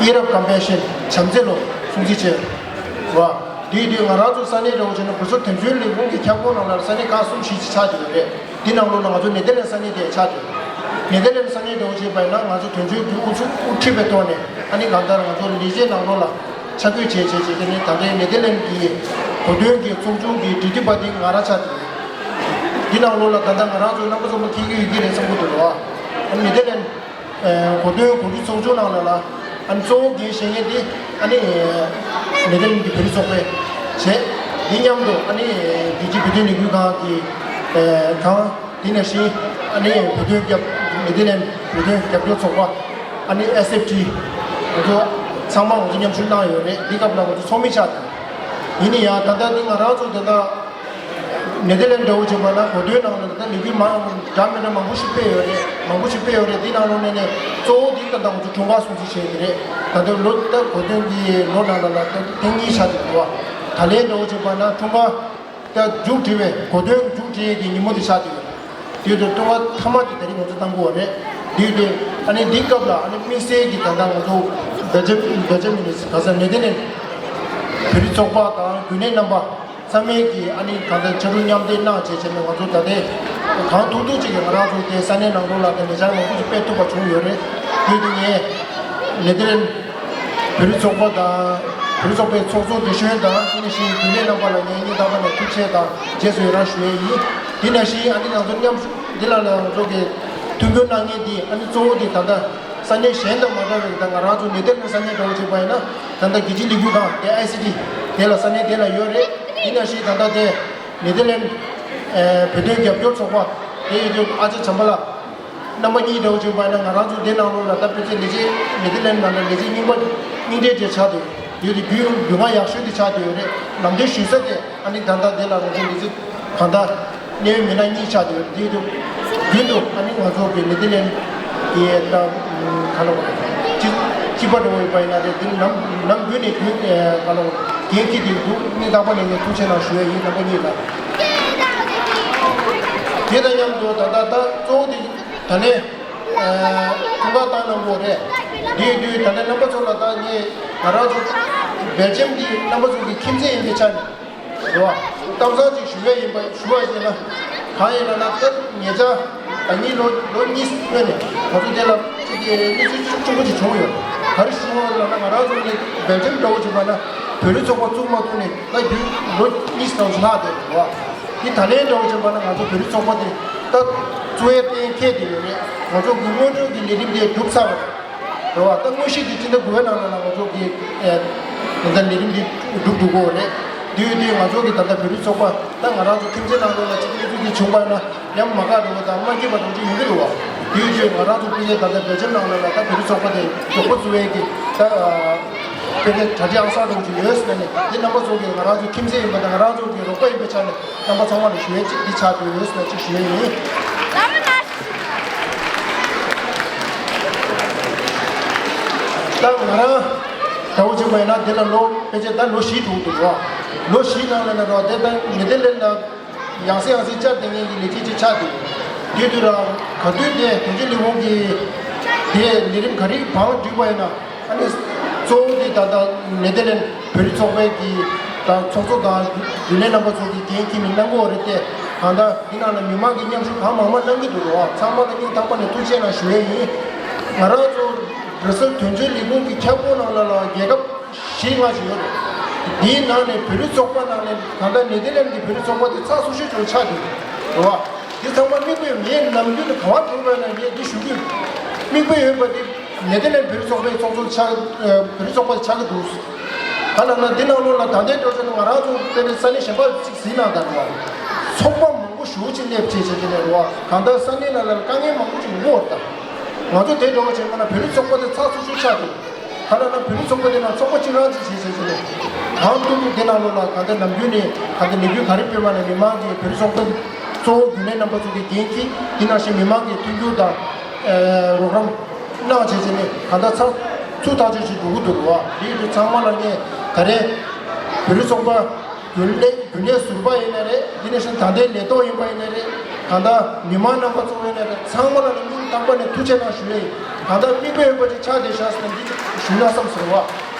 ཨམ་Year of Compassion བྱམས་བརྩེ་ལོ་སྲུང་བརྩི་བྱས་ཡོད་རེད་བ། དེའི་དུས་ང་རང་ཚོ་ས་གནས་འདྲ་བོ་བྱས་ན་བོད་སོག་དོན་གཅོད་ལས་ཁུངས་ཀྱི་ཁྱབ་ཁོངས་ནང་ལ་ས་གནས་ཁག་གསུམ་བཞི་ཅིག་ཆགས་བསྡད་ཡོད་རེད། འདི་ནང་ལོགས་ལ་ང་ཚོ་ནེ་ཐར་ལེན་ས་གནས་དེ་ཆགས་ཡོད། ནེ་ཐར་ལེན་ས་གནས་དེ་འོ་བྱས་པ་ཡིན་ན་ང་ཚོ་དོན་གཅོད་ཀྱི་དབུ་ཚུགས་དབུ་ཁྲིད་པའི་ཐོག་ནས་ཨ་ནི་གང་ལྟར་ང་ཚོ་ལས་བྱེད་ནང་ལོགས་ལ་ཆ་བགོས་བྱས་བྱས་བྱས་ཏེ་ནི་ད་ལྟའི་ནེ་ཐར་ལེན་གྱི་གོ་སྟོན་གྱི་ཚོགས་ཆུང་གི་སྒྲིག་ཁྲིམས་པ་དེ་ང་རང་ཆགས་ཏེ། འདི་ནང་ལོགས་ལ་ད་ལྟ་ང་རང་ཚོ་རྣམ་པ་ཚོ་མ་མཁྱེན་གྱི་ཡོད་ཀྱི་རེད་བསམ་གྱི་འདུག་ལ། ཨ་ནི་ནེ་ཐར་ལེན་གོ་སྟོན་གོ་སྒྲིག་ཚོགས་ཆུང་ནང་ལ་ལ་ཨ་ནི་གཙོ་བོ་འགན་བཞེས་མཁན་དེ་ཨ་ནི་ནེ་ཐར་ལེན་གྱི་བོད་རིགས་ཚོགས་པས་བྱས། འདི་མཉམ་དུ་ཨ་ནི་རྒྱལ་སྤྱིའི་བོད་དོན་ལས་འགུལ་ཁང་གི་ཁང་། དེ་ནང་བཞིན་ཨ་ནི་བོད་དོན་རྒྱབ་ནེ་ཐར་ལེན་བོད་དོན་རྒྱབ་སྐྱོར་ཚོགས་པ་ཨ་ནི་ཨེས་ཨེཕ་ཊི་ང་ཚོ་ཚང་མ་ང་ཚོ་མཉམ་ཞུགས་གནང་ཡོད་རེད། འདི་སྐབས་ལ་ང་ཚོ་ཚོགས་མི་ཆགས་ཏེ། ཡིན་ན་ཡང་ད་ལྟ་འདི་ང་རང་ཚོ་ད་ལྟ་ ནེ་དར་ལེན་འདྲ་བོ་བྱས་པ་ན་གོ་སྟོན་ནང་ལ་ད་ལས་འགུལ་མང་འདྲ་མི་འདྲ་མང་པོ་ཞིག་སྤེལ་ཡོད་རེད། མང་པོ་ཞིག་སྤེལ་ཡོད་རེད། དེ་ནང་ལོགས་ནས་ནས་གཙོ་བོ་དེ་ད་ལྟ་ང་ཚོ་འཁྲུངས་སྐར་སྲུང་བརྩི་བྱས་ཡོད་རེད། ད་ལྟ་ལོ་ད་གོ་སྟོན་གྱི་ལོ་ནང་ལ་ལ་ད་ཐེངས་གཉིས་ཆགས་ཀྱི་འདུག་བ། ད་ལན་འདྲ་བོ་བྱས་པ་ན་འཁྲུངས་སྐར་ད་མཇུག་སྒྲིལ་བའི་གོ་སྟོན་མཇུག་སྒྲིལ་གྱི་ཉིན་མོ་དེ་ཆགས་ཀྱི་ཡོད་རེད། དེ་དུས་འཁྲུངས་སྐར་མཐའ་མ་དེ་དེ་རིང་ང་ཚོ་གཏང་དགོས་བ་རེད། དེ་དུས་ཨ་ནི་འདི་སྐབས་ལ་ཨ་ནི་དམིགས་བསལ་གྱི་ད་ལྟ་ང་ཚོ་བེལ་ཇམ་བེལ་ཇམ་ནི་ག་ས་ནེ་དར་ལེན་བོད་རིགས་ཚོགས་པ་དང་རྒྱུན་ལས་རྣམ་པ། ཚང་མས་ཀྱིས་ཨ་ནི་གང་ལྟར་ཕྱར་གྲུ་མཉམ་འདེགས་གནང་བྱས་བྱས་ནས་ང་ཚོ་ད་ལྟའི་གང་ཐུབ་ཐུབ་ཅིག་གིས་ང་རང་ཚོ་དེ་ས་གནས་ནང་ལོགས་ལ་དེ་ལས་འཆར་མང་པོ་ཞིག་སྤེལ་ཐུབ་པ་བྱུང་ཡོད་རེད། དེ་དུས་ངས་ནེ་དར་ལེན་བོད་རིགས་ཚོགས་པ་དང་བོད་རིགས་ཚོགས་པའི་ཚོགས་གཙོ་བགྲེས་གཞོན་དང་དེ་ནང་བཞིན་རྒྱུན་ལས་རྣམ་པ་ལ་ངས་སྙིང་ཐག་པ་ནས་ཐུགས་རྗེ་ཆེ་དང་རྗེས་སུ་ཡི་རང་ཞུ་ཡས་ཡིན། དེ་ནང་བཞིན་ཨ་ནི་ང་ཚོ་མཉམ་ཞུགས་འདི་ལ་ལ་ང་ཚོ་གི་མཐུན་འགྱུར་གནང་མཁན་འདི་ཨ་ནི་གཙོ་བོ་འདི་ད་ལྟ་ས་གནས་གཞན་དང་མ་འདྲ་བའི་ད་ང་རང་ཚོ་ནེ་དར་ལེན་ས་གནས་འདྲ་བོ་བྱས་པ་ཡིན་ན་ད་ལྟ་རྒྱལ་སྤྱིའི་ལས་འགུལ་ཁང་དེ་ཨའི་སི་ཊི་དེ་ལ་ས་གནས་དེ་ལ་ཡོད་རེད། ཡིན་ན་ཞིག་ད་ལྟ་དེ་ནེ་དར་ལེན་བོད་དོན་རྒྱབ་སྐྱོར་ཚོགས་པ་དེ་ཡོད་རྒྱུ་ཨ་ཅག་བྱམས་པ་ལགས་རྣམ་པ་གཉིས་འདྲ་བོ་བྱས་པ་ཡིན་ན་ང་རང་ཚོ་དེ་ནང་ལོགས་ལ་ད་ཕལ་ཆེར་ལས་བྱེད་ནེ་དར་ལེན་ནང་ལ་ལས་བྱེད་རྙིང་པ་རྙིང་གྲས་དེ་ཆགས་འདུག་ཡོད་དེ་རྒྱུས་རྒྱུས་མངའ་ཡག་ཤོས་དེ་ཆགས་འདུག་ཡོད་རེད། ལམ་སྟོན་ཞུ་ས་དེ། ཨ་ནི་ད་ལྟ་དེ་ལ་ང་ཚོ་མི་ཚེ་གང་ལྟར་གནད་ཡོད་མི་སྣ་གཉིས་ཆགས་ཡོད་དེ་དུས་རྒྱུན་དུ་ཨ་ནི་ང་ཚོ་གི་ནེ་དར་ལེན་གྱི་ད་ག་ལ་བ་སྤྱི་སྤྱི་པ་འགྲོ་བའི་པ་ཡིན་ན་རེད། དེ་ནམ་ནམ་རྒྱུན་ནས་རྒྱུན་ག་ལ་བ་འགན་འཁྱེར་དེ་འདུག་སྙིང་ཐག་པ་ནས་ངས་ཐུགས་རྗེ་གནང་ཞུ་ཡ་ཡིན། རྣམ་པ་གཉིས་ལ་དེ་དང་མཉམ་དུ་ད་ལྟ་ད་གཙོ་བོ་དེ་ད་ལན་འཁྲུངས་སྐར་བཏང་གནང་དགོས་རེད། དེ་དུས་ད་ལན་རྣམ་པ་ཚོ་ལ་ད་ངས་ང་རང་ཚོ་སྦེལ་ཇམ་གྱི་རྣམ་པ་ཚོ་གི་ཁྱིམ་མཚེས་ཡིན་པའི་ཆ་ནས། རེད་བ། གཏམ་བཟང་ཅིག་ཞུ་ཡ་ཡིན་པ་ཞུ་བ་ཡིན་ན། གང་ཡིན་ལབ་ན་ད་ཉེ་ཆར་ད་ཉིན་ལོ་ལོ་གཉིས་སྔོན་ནས་ང་ཚོ་དེ་ལ་ཅིག་གི་གནས་ཚུལ་ཤུགས་ཆེན་པོ་ཅིག་བྱུང་ཡོད། ག་རེ་ཞུ་བ་ལབ་ན་ང་རང་ཚོ་ནི་སྦེལ་ཇམ་འདྲ་བོ་ཅིག་བ་ན་བོད་རིགས་ཚོགས་པ་བཙུགས་མ་ཐུབ་ནས་ད་རྒྱུན་ལོ་གཉིས་ཙམ་ཞིག་ལྷག་བསྡད་རེད་བ། དེ་ད་ལན་འདྲ་བོ་ཅིག་བ་ན་ང་ཚོ་བོད་རིགས་ཚོགས་པ་དེ་ད་བཙུགས་ཡ་གཏན་འཁེལ་བསྡད་ཡོད་རེད། ང་ཚོ་གི་སྔོན་འགྲོ་གི་ལས་རིམ་དེ་གྲུབ་ཚར་བ་རེད། རེད་བ། ད་དངོས་གཞི་དེ་སྤྱི་ཟླ་དགུ་པའི་ནང་ལ་ང་ཚོ་གི་ཨེ་ད་ལྟ་ལས་རིམ་འདི་སྒྲུབ་འགྲོ་གི་ཡོད་རེད། དེ་ཡོད་དུས་ང་ཚོ་གི་ད་ལྟ་བོད་རིགས་ཚོགས་པ་ད་ང་རང་ཚོ་ཁྱིམ་མཚེས་ནང་ལོགས་ལ་གཅིག་གནས་ཚུལ་འདི་བྱུང་པ་ན་ཡང་མ་དགའ་འགྲོ་བ་དང་མ་སྐྱིད་པ་འགྲོ་གི་ཡོང་གི་འདུག་བ། དེ་ཡོད་དུས་ང་རང་ཚོ་ཕ་གིའི་ད་ལྟ་སྦེལ་ཇམ་ནང་ལོགས་ལ་ད་བོད་རིགས་ཚོགས་པ་དེ་མགྱོགས་པོ་བཙུགས་ཡས་ཀྱི་ད་ཕ་གིའི་གྲ་སྒྲིག་ཨང་གསར་འགྲོ་གི་ཡོད་ཟེར་ནས་དེ་རྣམ་པ་ཚོ་གི་ང་རང་ཚོ་ཁྱིམ་མཚེས་ཡིན་པ་དང་ང་རང་ཚོ་གི་རོགས་པ་ཡིན་པའི་ཆ་ནས་རྣམ་པ་ཚང་མ་ལ་ཞུ་ཡས་གཅིག་འདི་ཆགས་འགྲོ་ཡོད་ཟེར་ནས་གཅིག་ཞུ་ཡས་ཡིན། ད་ང་རང་ད་འུ་ཅི་མ་ཡིན་ན་འདི་ལ་ལོ་ཕལ་ཆེར་ད་ལོ་བཞི་འགྲོ་འདུག་རོ། ལོ་བཞི་ནང་ལ་ན་རོ་དེ་ད་ནེ་དར་ལེན་ལ་ཡང་སེ་ཡང་སེ་བཅར་བསྡད་མཁན་གྱི་ལས་བྱེད་ཅིག་ཆགས་འདུག་དེ་དུས་ར་ག་དུས་དེ་དོན་གཅོད་ལས་ཁུངས་ཀྱི་དེ་ལས་རིམ་ག་རེ་བང་བསྒྲིགས་པ་ཡིན་ན། ཨ་ནི་གཙོ་བོ་དེ་ད་ལྟ་ནེ་དར་ལེན་བོད་རིགས་ཚོགས་པའི་གི་ད་ཚོགས་གཙོ་དང་རྒྱུན་ལས་རྣམ་པ་ཚོ་གི་འགན་འཁྱེར་ནས་གནང་གི་ཡོད་རེད་དེ། གང་ལྟར་འདི་ནང་ལ་མི་མང་གི་མཉམ་ཞུགས་གང་མང་མང་གནང་གི་འདུག་རོགས། ཚང་མ་ལ་སྙིང་ཐག་པ་ནས་ཐུགས་རྗེ་གནང་ཞུ་ཡས་ཡིན། ང་རང་ཚོ་རི་སེལ་དོན་གཅོད་ལས་ཁུངས་ཀྱི་ཁྱབ་ཁོངས་ནང་ལ་ལ་རྒྱལ་ཁབ་བཞི་ལྔ་ཞིག་ཡོད་རེད། འདིའི་ནང་ནས་བོད་རིགས་ཚོགས་པ་ནང་ནས་གང་ལྟར་ནེ་དར་ལེན་གྱི་བོད་རིགས་ཚོགས་པ་དེ་ཚགས་ཚུད་ཤོས་ཅིག་ཆགས་འདུག་རོགས། འདི་ཚང་མ་མིག་དཔེ་ངས་ནམ་རྒྱུན་དུ་ག་བ་འགྲོ་བས་ན་ངས་འདི་ཞུ་རྒྱུ། མིག་དཔེ་ཡོད་པ་འདི་ནེ་དར་ལེན་བོད་རིགས་ཚོགས་པའི་ཚོགས་གཙོ་ཆགས་ཨ་བོད་རིགས་ཚོགས་པ་ཆགས་ཀྱི་འདུག་ག་ལབ་ན་འདི་ནང་ལོགས་ལ་ད་ལྟའི་འགྲོ་ཆོག་ན་ང་རང་ཚོ་དཔེར་ན་ས་གནས་གཞན་པ་ཅིག་གཟིགས་གནང་དང་རེད་བ། ཚོགས་པ་མང་པོ་ཞེ་པོ་ཅིག་སླེབས་བྱས་བྱས་བྱས་ནས་རེད་བ། གང་ལྟར་ས་གནས་ནང་ལ་དཀའ་ངལ་མང་པོ་ཅིག་ཡོང་གི་ཡོད་རེད་ད། ང་ཚོ་དེ་འགྲོ་བ་བྱས་པ་ན་བོད་རིགས་ཚོགས་པ་དེ་ཚགས་ཚུད་ཤོས་ཆགས་འདུག་ག་ལབ་ན་བོད་རིགས་ཚོགས་པ་དེ་ནང་ཚོགས་པ་གཅིག་རང་གཅིག་བྱས་བྱས་བྱས་ནས། གང་ཐུབ་ཐུབ་དེ་ནང་ལོགས་ལ་གང་ལྟར་ནམ་རྒྱུན་ནས་གང་ལྟར་ལས་འགུལ་ག་རེ་སྤེལ་བ་ན་མི་མང་གིས་བོད་རིགས་ཚོགས་པ་གཙོ་བོ་རྒྱུན་ལས་རྣམ་པ་ཚོ་གི་འགན་འཁྱེར། དེ་ནང་བཞིན་མི་མང་གི་མཐུན་འགྱུར་དང་རོགས་རམ་གནང་བྱས་བྱས་ནས་གང་ལྟར་ཚགས་ཚུད་ཐག་ཆོད་ཅིག་འགྲོ་གི་འདུག་བ། དེ་ཡིན་དུས་ཚང་མ་ལ་ངས་ད་རེས་བོད་རིགས་ཚོགས་པ་རྒྱུན་ལས་རྒྱུན་ལས་ཟུར་པ་ཡིན་ན་རེད། དེ་ནས་བཞིན་ད་ལྟའི་ལས་ཐོག་ཡིན་པ་ཡིན་ན་རེད། གང་ལྟར་མི་མང་རྣམ་པ་ཚོ་ཡིན་ན་རེད། ཚང་མ་ལ་ནི་སྙིང་ཐག་པ་ནས་ཐུགས་རྗེ་གནང་ཞུ་ཡས་ཡིན། གང་ལྟར་མིག་དཔེ་ཡོད་པ་ཅིག་ཆགས་བསྡད་ཤག་ཟེར་ན་འདི་ཅིག་ཞུས་ན་བསམ་ཟེར་བ།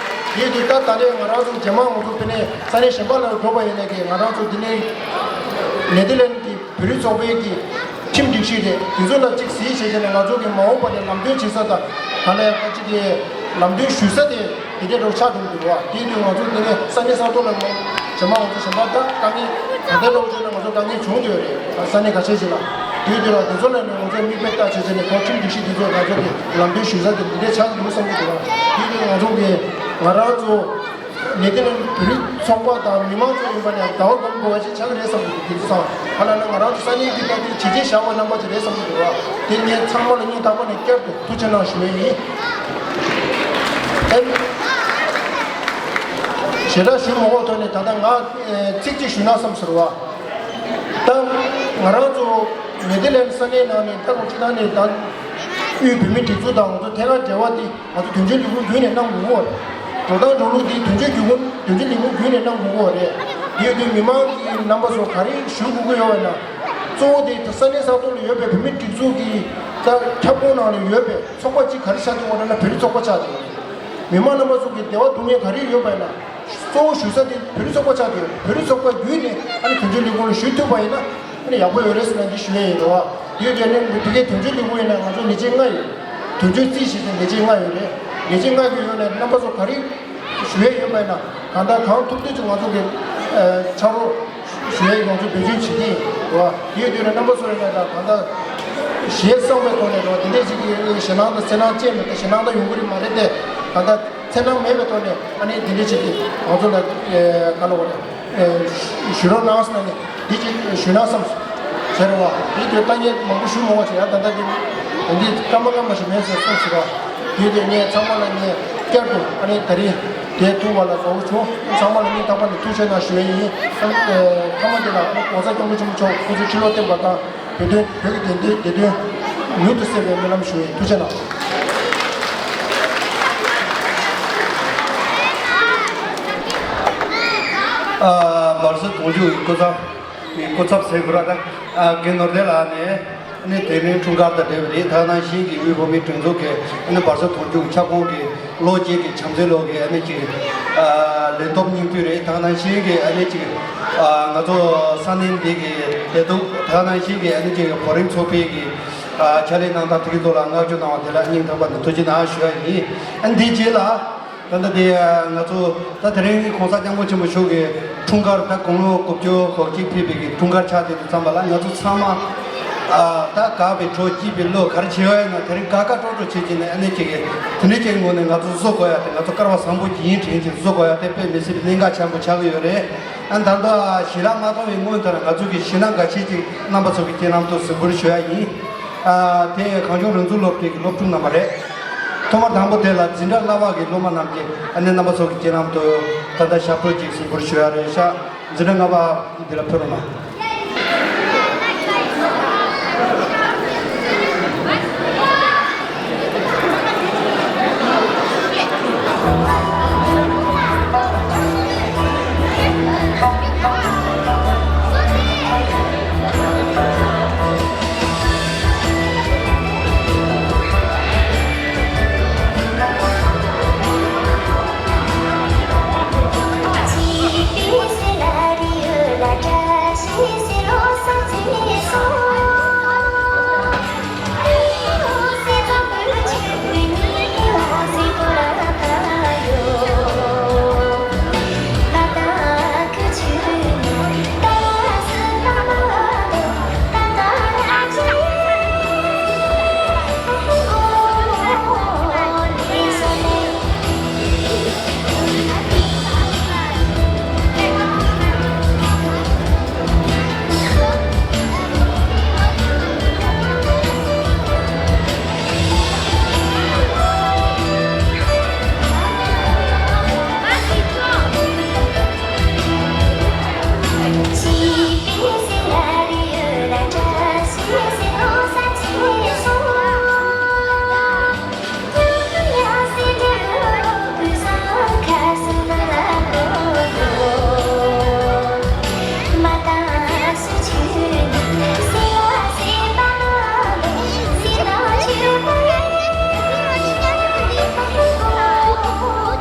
དེ་དུས་ད་ད་ལྟའི་ང་རང་ཚོ་རྗེས་མ་ང་ཚོ་དེ་ནས་ས་གནས་གཞན་པ་ལ་འགྲོ་བ་ཡིན་ན་གི་ང་རང་ཚོ་དེ་ནས་ནེ་དར་ལེན་གྱི་བོད་རིགས་ཚོགས་པའི་གི་ཁྲིམས་སྒྲིག་གཞི་རེད། དེ་ཚོ་ལ་གཅིག་གཟིགས་བྱས་བྱས་ནས་ང་ཚོ་གི་མ་འོངས་པ་ནས་ལམ་སྟོན་བྱེད་ས་དང་ག་ལ་ཡང་གཅིག་གི་ལམ་སྟོན་ཞུ་ས་དེ་དེ་འདྲའི་འགྲོ་ཆགས་འགྲོ་གི་འདུག་བ། དེ་དུས་ང་ཚོ་དེ་ནས་ས་གནས་ས་ཐོག་ལ་ང་རྗེས་མ་ང་ཚོ་གཞན་པ་ད་དཀའ་ངལ་ག་འདྲ་འགྲོ་བྱས་ན་ང་ཚོ་དཀའ་ངལ་བྱུང་འདོད་རེད། ས་གནས་ཁ་ཤས་ཤིག་ལ། དེ་དུས་ལ་དེ་ཚོ་ལ་ནས་ང་ཚོ་མིག་དཔེ་ལྟ་བྱས་བྱས་ནས་ཁོ་ཁྲིམས་སྒྲིག་གཞི་དེ་ཚོ་ང་ཚོ་གི་ལམ་སྟོན་ཞུ་ས་དེ་འདི་འདྲའི་ཆགས་འདུག་བསམ་གི་འདུག་བ། དེ་དུས་ང་ཚོ་གི་ང་རང་ཚོ་ནེ་དར་ལེན་བོད་རིགས་ཚོགས་པ་དང་མི་མང་ཚོ་ཡིན་པ་ནས་ཟླ་བ་སྒོམ་དགོས་པ་ཞིག་ཆགས་ཀྱི་རེད་བསམ་གྱི་འདུག་དེ་ཚོ་ཚང་ཧ་ལ་ན་ང་རང་ཚོ་ས་གནས་ཀྱི་ད་དེ་བྱས་རྗེས་བཞག་པ་རྣམ་པ་ཅིག་རེད་བསམ་གྱི་འདུག་བ། དེ་ངས་ཚང་མ་ལ་སྙིང་ཐག་པ་ནས་བསྐྱར་དུ་ཐུགས་རྗེ་གནང་ཞུ་ཡས་ཡིན། ཨེ། ཞེ་དྲག་ཞུ་མ་དགོས་ཐོག་ནས་ད་ལྟ་ང་ཚིག་གཅིག་ཞུ་ན་བསམ་ཟེར་བ། ང་རང་ཚོ་ནེ་དར་ལེན་ས་གནས་ནང་ནས་ད་ལོ་སྤྱི་བཏང་ནས་ད་དབུས་བོད་མིའི་སྒྲིག་འཛུགས་དང་ང་ཚོ་ཐད་ཀར་འབྲེལ་བ་འདི་ང་ཚོ་དོན་གཅོད་ལས་ཁུངས་བརྒྱུད་ནས་གནང་དགོས་ཀྱི་ཡོད་རེད། འགྲོ་སྟངས་འགྲོ་ལུགས་འདི་དོན་གཅོད་བརྒྱུད་ཁུངས་དོན་གཅོད་ལས་ཁུངས་བརྒྱུད་ནས་གནང་དགོས་ཀྱི་ཡོད་རེད། དེ་ཡོད་དུས་མི་མང་གི་རྣམ་པ་ཚོ་ག་རེ་ཞུ་དགོས་ཀྱི་ཡོད་པ་ན། གཙོ་བོ་དེ་ས་གནས་ས་ཐོག་ལ་ཡོད་པའི་བོད་མིའི་སྒྲིག་འཛུགས་ཀྱི་ད་ཁྱབ་ཁོངས་ནང་ལ་ཡོད་པའི་ཚོགས་པ་གཅིག་ག་རེ་ཆགས་ཀྱི་ཡོད་རེད་ན་བོད་རིགས་ཚོགས་པ་ཆགས་ཀྱི་ཡོད་རེད། མི་མང་རྣམ་པ་ཚོ་གི་བདེ་བ་སྡུག་བསྔལ་ག་རེ་ཡོད་པ་ཡིན་ན། གཙོ་བོ་ཞུ་ས་དེ་བོད་རིགས་ཚོགས་པ་ཆགས་ཀྱི་ཡོད་རེད། བོད་རིགས་ཚོགས་པ་བརྒྱུད་ནས་ཨ་ནི་དོན་གཅོད་ལས་ཁུངས་ལ་ཞུ་ཐུབ་པ་ཡིན་ན་ཨ་ནི་ཡག་པོ་ཡོད་རེད་ཟེར་ན་འདི་ཞུ་ཡས་ཡིན་རེད་བ། དེ་ཡོད་དུས་ཨ་ནི་ཕ་གིའི་དོན་གཅོད་ལས་ཁུངས་ཡིན་ན་ང་ཚོ་ལས་བྱེད་ལྔ་ཡོད། དོན་གཅོད་རྩིས་ཞིབ་ཟེར་ལས་བྱེད་ལྔ་ཡོད་རེད། ལས་བྱེད་ལྔ་གི་ཡོད་ནས་རྣམ་པ་ཚོ་ག་རེ་ཞུ་ཡས་ཡོད་པ་ཡིན་ན་གང་ལྟར་གང་ཐུབ་ཐུབ་ཅིག་ང་ཚོ་གི་ཕྱག་རོགས་ཞུ་ཡས་ཡོང་ཚུལ་འབད་བརྩོན་བྱེད་ཀྱི་ཡིན་རེད་བ། དེ་ཡོད་དུས་ཨ་ནི་རྣམ་པ་ཚོ་ཡིན་ན་ད་གང་ལྟར་ཞེ་བསམ་པའི་ཐོག་ནས་རེད་བ། དེ་འདྲས་ཅིག་གི་ཞེད་སྣང་དང་འཚེར་སྣང་སྐྱེས་མེད་དེ་ཞེད་སྣང་དང་ཡོང་གི་རེད་མ་རེད་དེ། གང་ལྟར་འཚེར་སྣང་མེད་པའི་ཐོག་ནས་ཨ་ནི་འདི་འདྲ་བྱེད་ཀྱི་ང་ཚོ་ལ་ག་ལ་བ་རེད། ཞུ་རོགས་གནང་ཟེར་ནས་འདི་ཅིག་ཞུ་ན་བསམ་ཟེར་བ། འདི་དུས་ལྟ་ཉན་མང་པོ་ཞུ་མང་བ་བྱེད་ཡ་ད་ལྟ་འདི་འདི་སྐར་མ་སྐར་མ་ཞིག་མེད་ཟེར་གསུངས་ཟེར་བ། དེ་དུས་ངས་ཚང་མ་ལ་ངས་བསྐྱར་དུ་ཨ་ནི་ད་རེས་དེ་ཐུག་པ་ལ་གཟའ་བོ་བྱུང་ཚང་མ་ལ་སྙིང་ཐག་པ་ནས་ཐུགས་རྗེ་གནང་ཞུ་ཡ་ཡིན། ཨ་ནི་ཐ་མ་དེ་ལ་ཨ་ནི་༸གོང་ས་༸སྐྱབས་མགོན་ཆེན་པོ་མཆོག་སྐུ་ཚེ་ཁྲི་ལོ་བརྟན་པ་དང་། བོད་དོན་བོད་ཀྱི་བདེན་དོན་བདེན་དོན་མྱུར་དུ་གསལ་བའི་སྨོན་ལམ་ཞུ་ཡིན། ཐུགས་རྗེ་གནང་། ཨ། བར་སོ་དུང་ཕྱུར་གྱི་སྐུ་ཚབ་ཀྱི་སྐུ་ཚབ་ཟེར་དགོས་ར་ད། ཨ། རྒན་ནོར་བདེ་ལགས་ནས་ཨ་ནི་དེ་རིང་འཁྲུངས་སྐར་དང་འབྲེལ་བའི་རིང་ད་ནང་བཞིན་གྱི་དབུས་བོད་མིའི་སྒྲིག་འཛུགས་ཀྱི་ཨ་ནི་བར་སོ་དུང་ཕྱུར་གྱི་ཁྱབ་ཁོངས་ཀྱི་ལོ་གཅིག་གི་བྱམས་བརྩེའི་ལོ་གི་ཨ་ནི་ཅིག་ཨ། ལས་ཐོག་སྙིང་བསྡུས་རེད། ད་ནང་བཞིན་གྱི་ཨ་ནི་ཅིག་ཨ། ང་ཚོ་ས་གནས་འདི་གི་བདེ་སྡུག་ད་ནང་བཞིན་གྱི་ཨ་ནི་ཅིག་བོད་རིགས་ཚོགས་པའི་གི་ཨ། ཕྱག་ལས་གནང་སྟངས་དེ་གི་ཐོག་ལ་བསྔགས་བརྗོད་གནང་བ་དེ་ལ་སྙིང་ཐག་པ་ནས་ཐུགས་རྗེ་གནང་ཞུ་ཡ་ཡིན། ཨ། འདིའི་རྗེས་ལ་ད་ལྟ་དེ་ང་ཚོ་ད་དེ་རིང་༸གོང་ས་༸སྐྱབས་མགོན་ཆེན་པོ་མཆོག་གི་འཁྲུངས་སྐར་ད་དགུང་ལོ་དགུ་བཅུ་གོ་གཅིག་ཕེབས་པའི་གི་འཁྲུངས་སྐར་ཆགས་བསྡད་དུས་ཙམ་པ་ལ་ང་ཚོ་ཚང་མ་ཨ། ད་དགའ་བའི་གྲོགས་སྐྱིད་པའི་བློ་ག་རེ་བྱེད་ཡ་ཡིན་ན་དེ་རིང་དགའ་དགའ་སྤྲོ་སྤྲོ་བྱེད་ཀྱི་ནས་ཨ་ནི་ཅིག་གི་དེ་འདྲའི་ཅིག་ངོས་ནས་ང་ཚོ་བཟོ་དགོས་ཡ་དེ་ང་ཚོ་སྐལ་བ་བཟང་པོ་ཅིག་ཡིན་དྲན་ཅིག་བཟོ་དགོས་ཡ་དེ་དཔེ་མི་སྲིད་པའི་གནད་འགག་ཆེན་པོ་ཆགས་ཀྱི་ཡོད་རེད། ཨ། ད་ལྟ་ཞལ་ལག་མ་གཏོང་བའི་སྔོན་དུ་ང་ཚོ་གི་ཞེད་སྣང་འགའ་ཤས་ཅིག་རྣམ་པ་ཚོ་གི་སྤྱན་ལམ་དུ་གཟིགས་འབུལ་ཞུ་ཡ་ཡིན། ཨ། དེ་གངས་ལྗོངས་རང་ཚུགས་སློབ་གྲྭའི་གི་སློབ་ཕྲུག་རྣམ་པ་རེད། ཐོག་མར་དང་པོ་དེ་ལ་འཛིན་གྲྭ་ལྔ་པ་གི་སློབ་མ་རྣམས་ཀྱིས་ཨ་ནི་རྣམ་པ་ཚོ་གི་སྤྱན་ལམ་དུ་ད་ལྟ་ཞབས་བྲོ་ཅིག་གཟིགས་འབུལ་ཞུ་ཡ་རེད་ཤག་འཛིན་གྲྭ་ལྔ་པ་འདི་ལ་ཕེབས་རོགས་གནང་།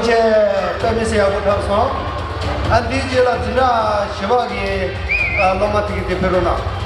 དཔེ་མི་སྲིད་ཡག་པོ་འཁྲབ་སོང་། ཨ་འདིའི་རྗེས་ལ་འཛིན་གྲྭ་བཞི་པ་གི་ཨ་སློབ་མ་དེ་གི་དེ་ཕེབས་རོགས་གནང་།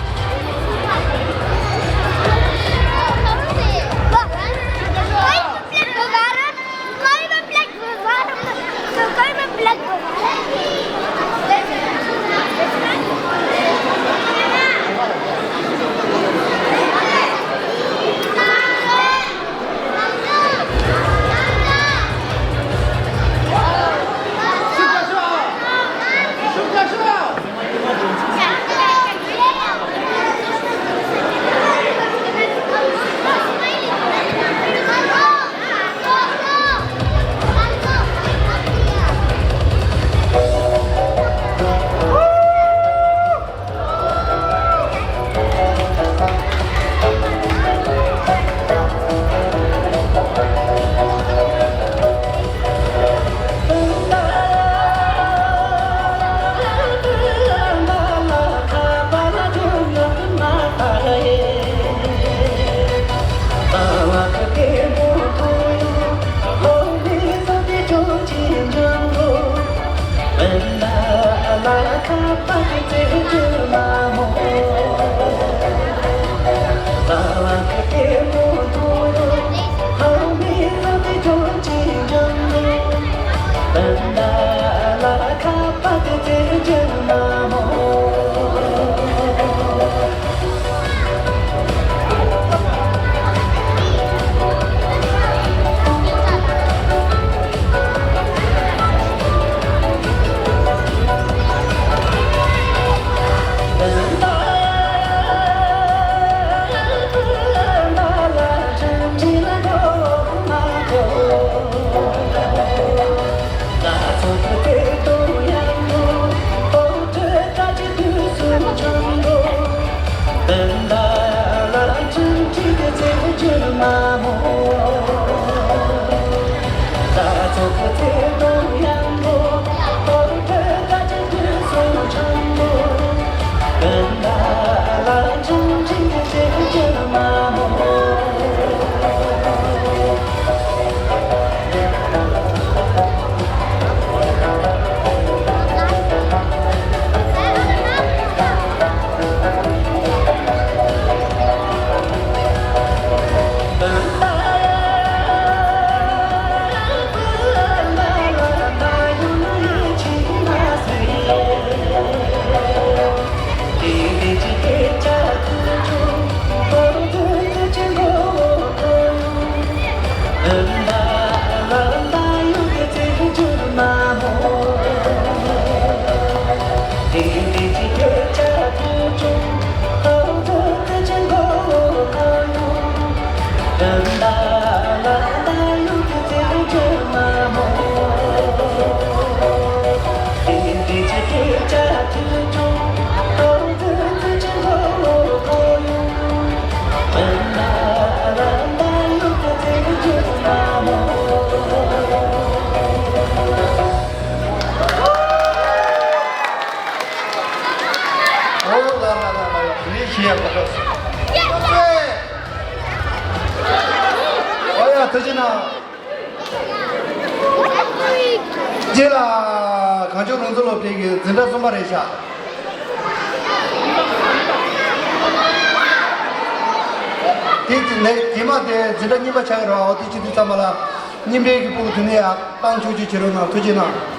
ཨོ་ལ་ལ་ལ་ལ་ལ། དེ་ནས་ཤེས་ཡག་པ་འདུག་ཨོ་ཡ། ཐུགས་རྗེ་གནང་། རྗེས་ལ་གངས་ལྗོངས་རང་བཙན་སློབ་གྲྭའི་འཛིན་གྲྭ་གསུམ་པ་རེད་ཤག་དེ་ནས་རྗེས་མ་དེ་འཛིན་གྲྭ་གཉིས་པ་ཆགས་ཀྱི་རེད་བ། འོ་དེ་བྱེད་དུས་ཙམ་པ་ལ་རྙིང་པའི་གི་ཕྲུ་གུ་དེ་ནས་ཡང་བཏང་ཆོག་ཆོག་བྱེད་རོགས་གནང་། ཐུགས་རྗེ་གནང་།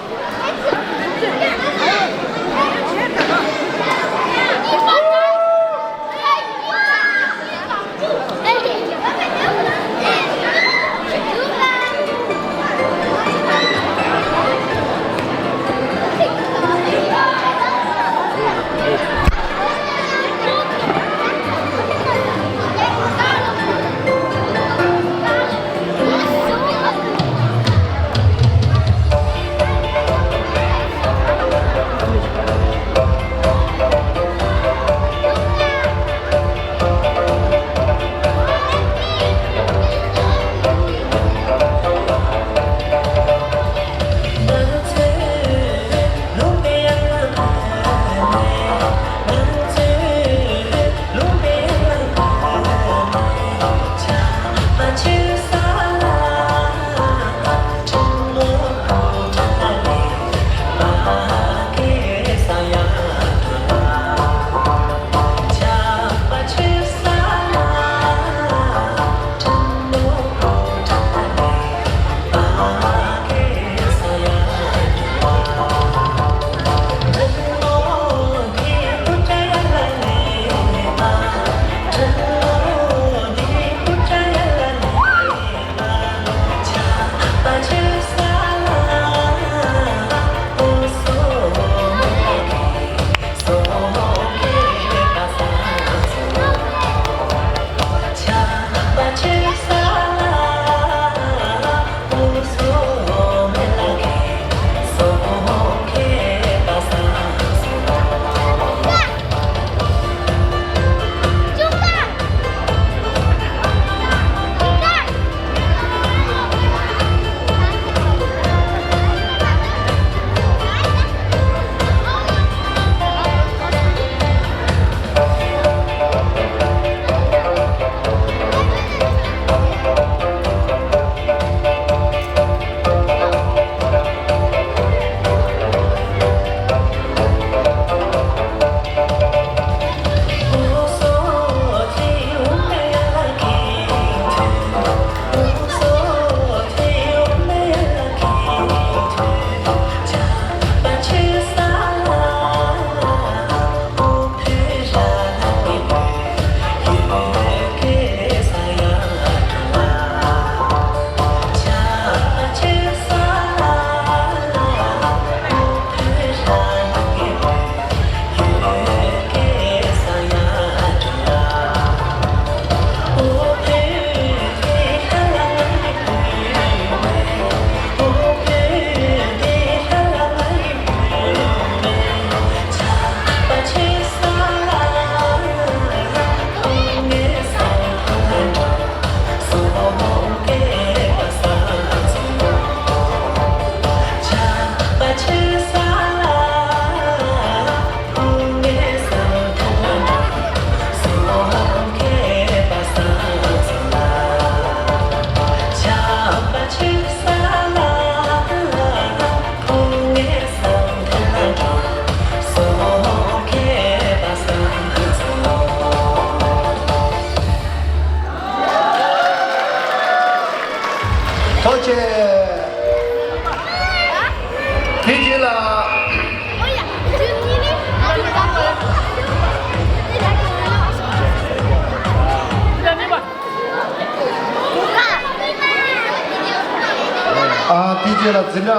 ལ་འཛིན་གྲྭ།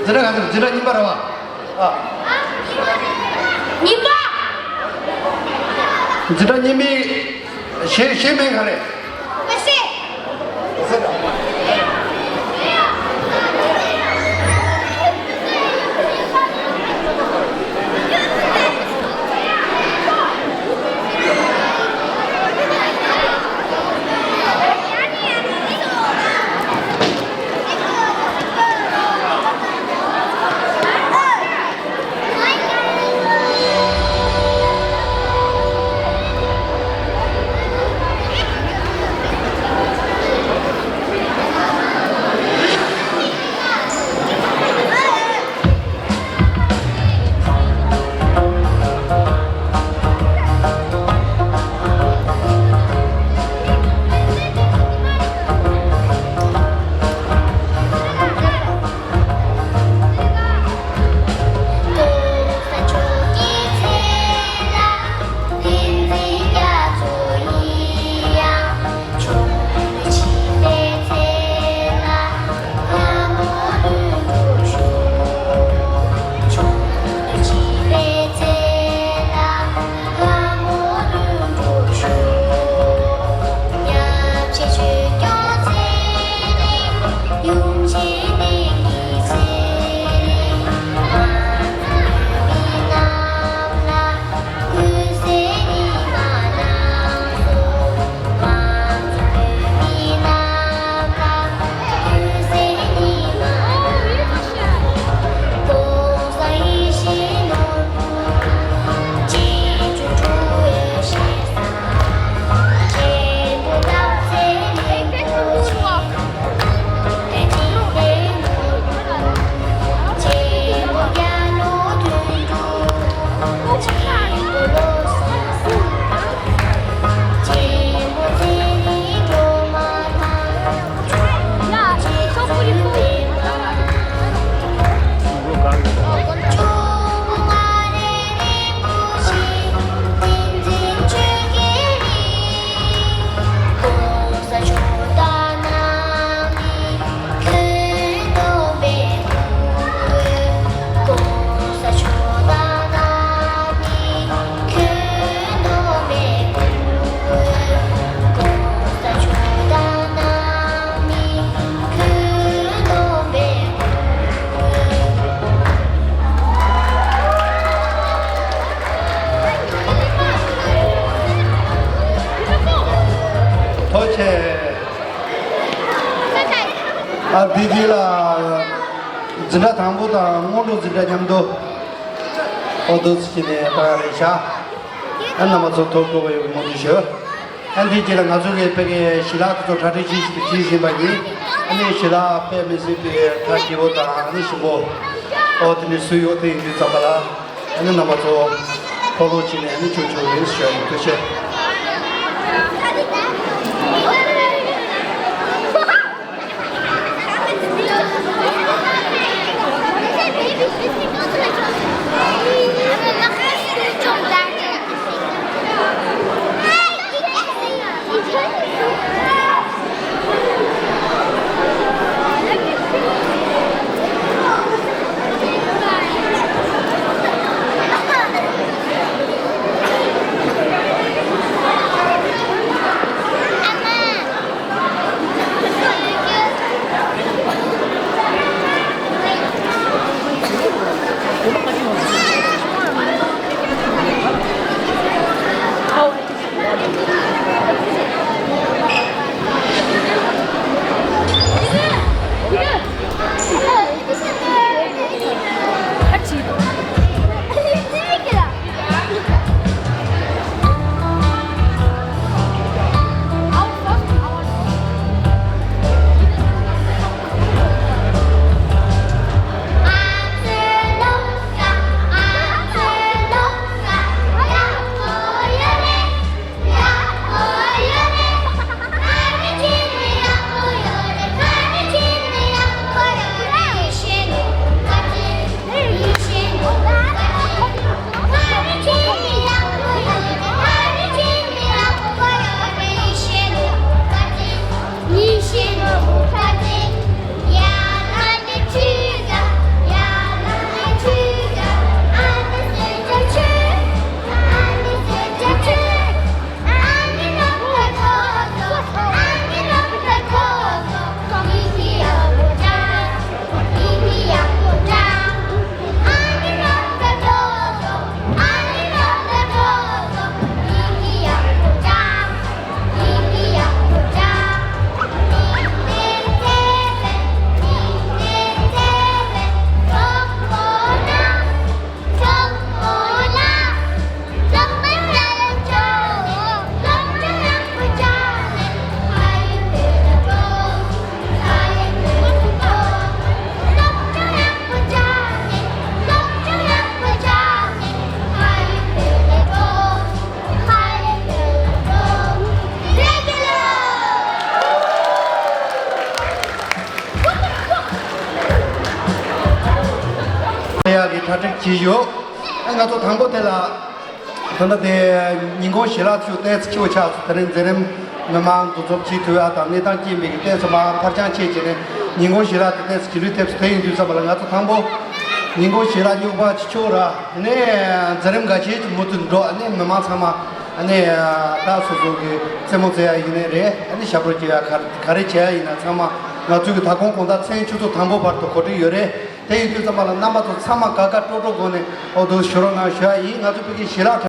འཛིན་གྲྭ་ག་ཚོད། འཛིན་གྲྭ་གཉིས་པ་རེད་བ། ཨ། གཉིས་པ། འཛིན་གྲྭ་གཉིས་པའི་གཞས་གཞས་མིང་ག་རེ། ཐུགས་རྗེ་ཆེ། ཨ། འདི་དེ་ལ་འཛིན་གྲྭ་དང་པོ་དང་སྔོན་འགྲོ་འཛིན་གྲྭ་མཉམ་དུ་ཨོ་དོ་ཚིག་ནས་བཏང་ཡ་རེད་ཤག་ཨ། རྣམ་པ་ཚོ་ཐུགས་ཁུར་ཡོད་པའི་སྨོན་འདུན་ཞུ། ཨ། འདིའི་རྗེས་ལ་ང་ཚོ་གི་ཕ་གིའི་ཞལ་ལག་དེ་ཚོ་གྲ་སྒྲིག་བྱེད་བྱེད་བཞིན་པ་ཡིན། ཨ་ནི་ཞལ་ལག་དཔེ་མི་སྲིད་པའི་གྲ་རྒྱས་པོ་དང་། ཨ་ནི་ཞིམ་པོ། ཨོ་དེ་ནི་སུ་ཡོད་དེ་ཡིན་དུས་ཙམ་པ་ལ། ཨ་ནི་རྣམ་པ་ཚོ་ཕོ་ལོ་བྱས་ནས་ཨ་ནི་ཆོག་ཆོག་རེད་ཞུ་ཡ་ཡིན། ཐུགས་རྗེ་ཆེ། ཞིག་ཡོད། ང་ཚོ་དང་པོ་དེ་ལ། ད་ལྟ་དེ་ཉིན་གུང་ཞལ་ལག་ཚོ་ཏོག་ཙམ་ཆེ་བོ་ཆགས་སོང་། དེ་རིང་མཛད་རིམ་མི་མང་འདུ་འཛོམས་བྱེད་ཐུབ་ཡ་དང་གནས་སྟངས་རྐྱེན་པས་ཀྱི་ཏོག་ཙམ་མར་འཕར་འགྱངས་བྱས་བྱས་ནས་ཉིན་གུང་ཞལ་ལག་དེ་ཏོག་ཙམ་རྗེས་ལུས་ཐེབས་སོང་། དེ་ཡིན་དུས་ཙམ་པ་ལ་ང་ཚོ་དང་པོ་ཉིན་གུང་ཞལ་ལག་སྨྱུག་པ་ཅིག་མཆོད་ར། ཨ་ནི་མཛད་རིམ་འགའ་ཤས་ཀྱི་མུ་མཐུད་འགྲོ། ཨ་ནི་མི་མང་ཚང་མ་ཨ་ནི་ད་སོ་སོ་གི་རྩེད་མོ་རྩེ་ཡ་ཡིན་ནའི་རེད། ཨ་ནི་ཞབས་བྲོ་རྒྱག་ཡ་ག་ག་རེ་བྱེད་ཡ་ཡིན་ན་ཚང་མ་ང་ཚོ་གི་ད་གོང་དགོང་དག་མཚན་ཆུ་ཚོད་དང་པོ་བར་དུ་གོ་སྒྲིག་ཡོད་རེད། དེ་ཡིན་དུས་ཙམ་པ་ལ་རྣམ་པ་ཚོ་ཚང་མ་དགའ་དགའ་སྤྲོ་སྤྲོ་སྒོ་ནས་འོ་དོ་ཞུ་རོགས་གནང་ཞུ་ཡ་ཡིན། ང་ཚོ་ཕ་གིའི་ཞལ་ལག་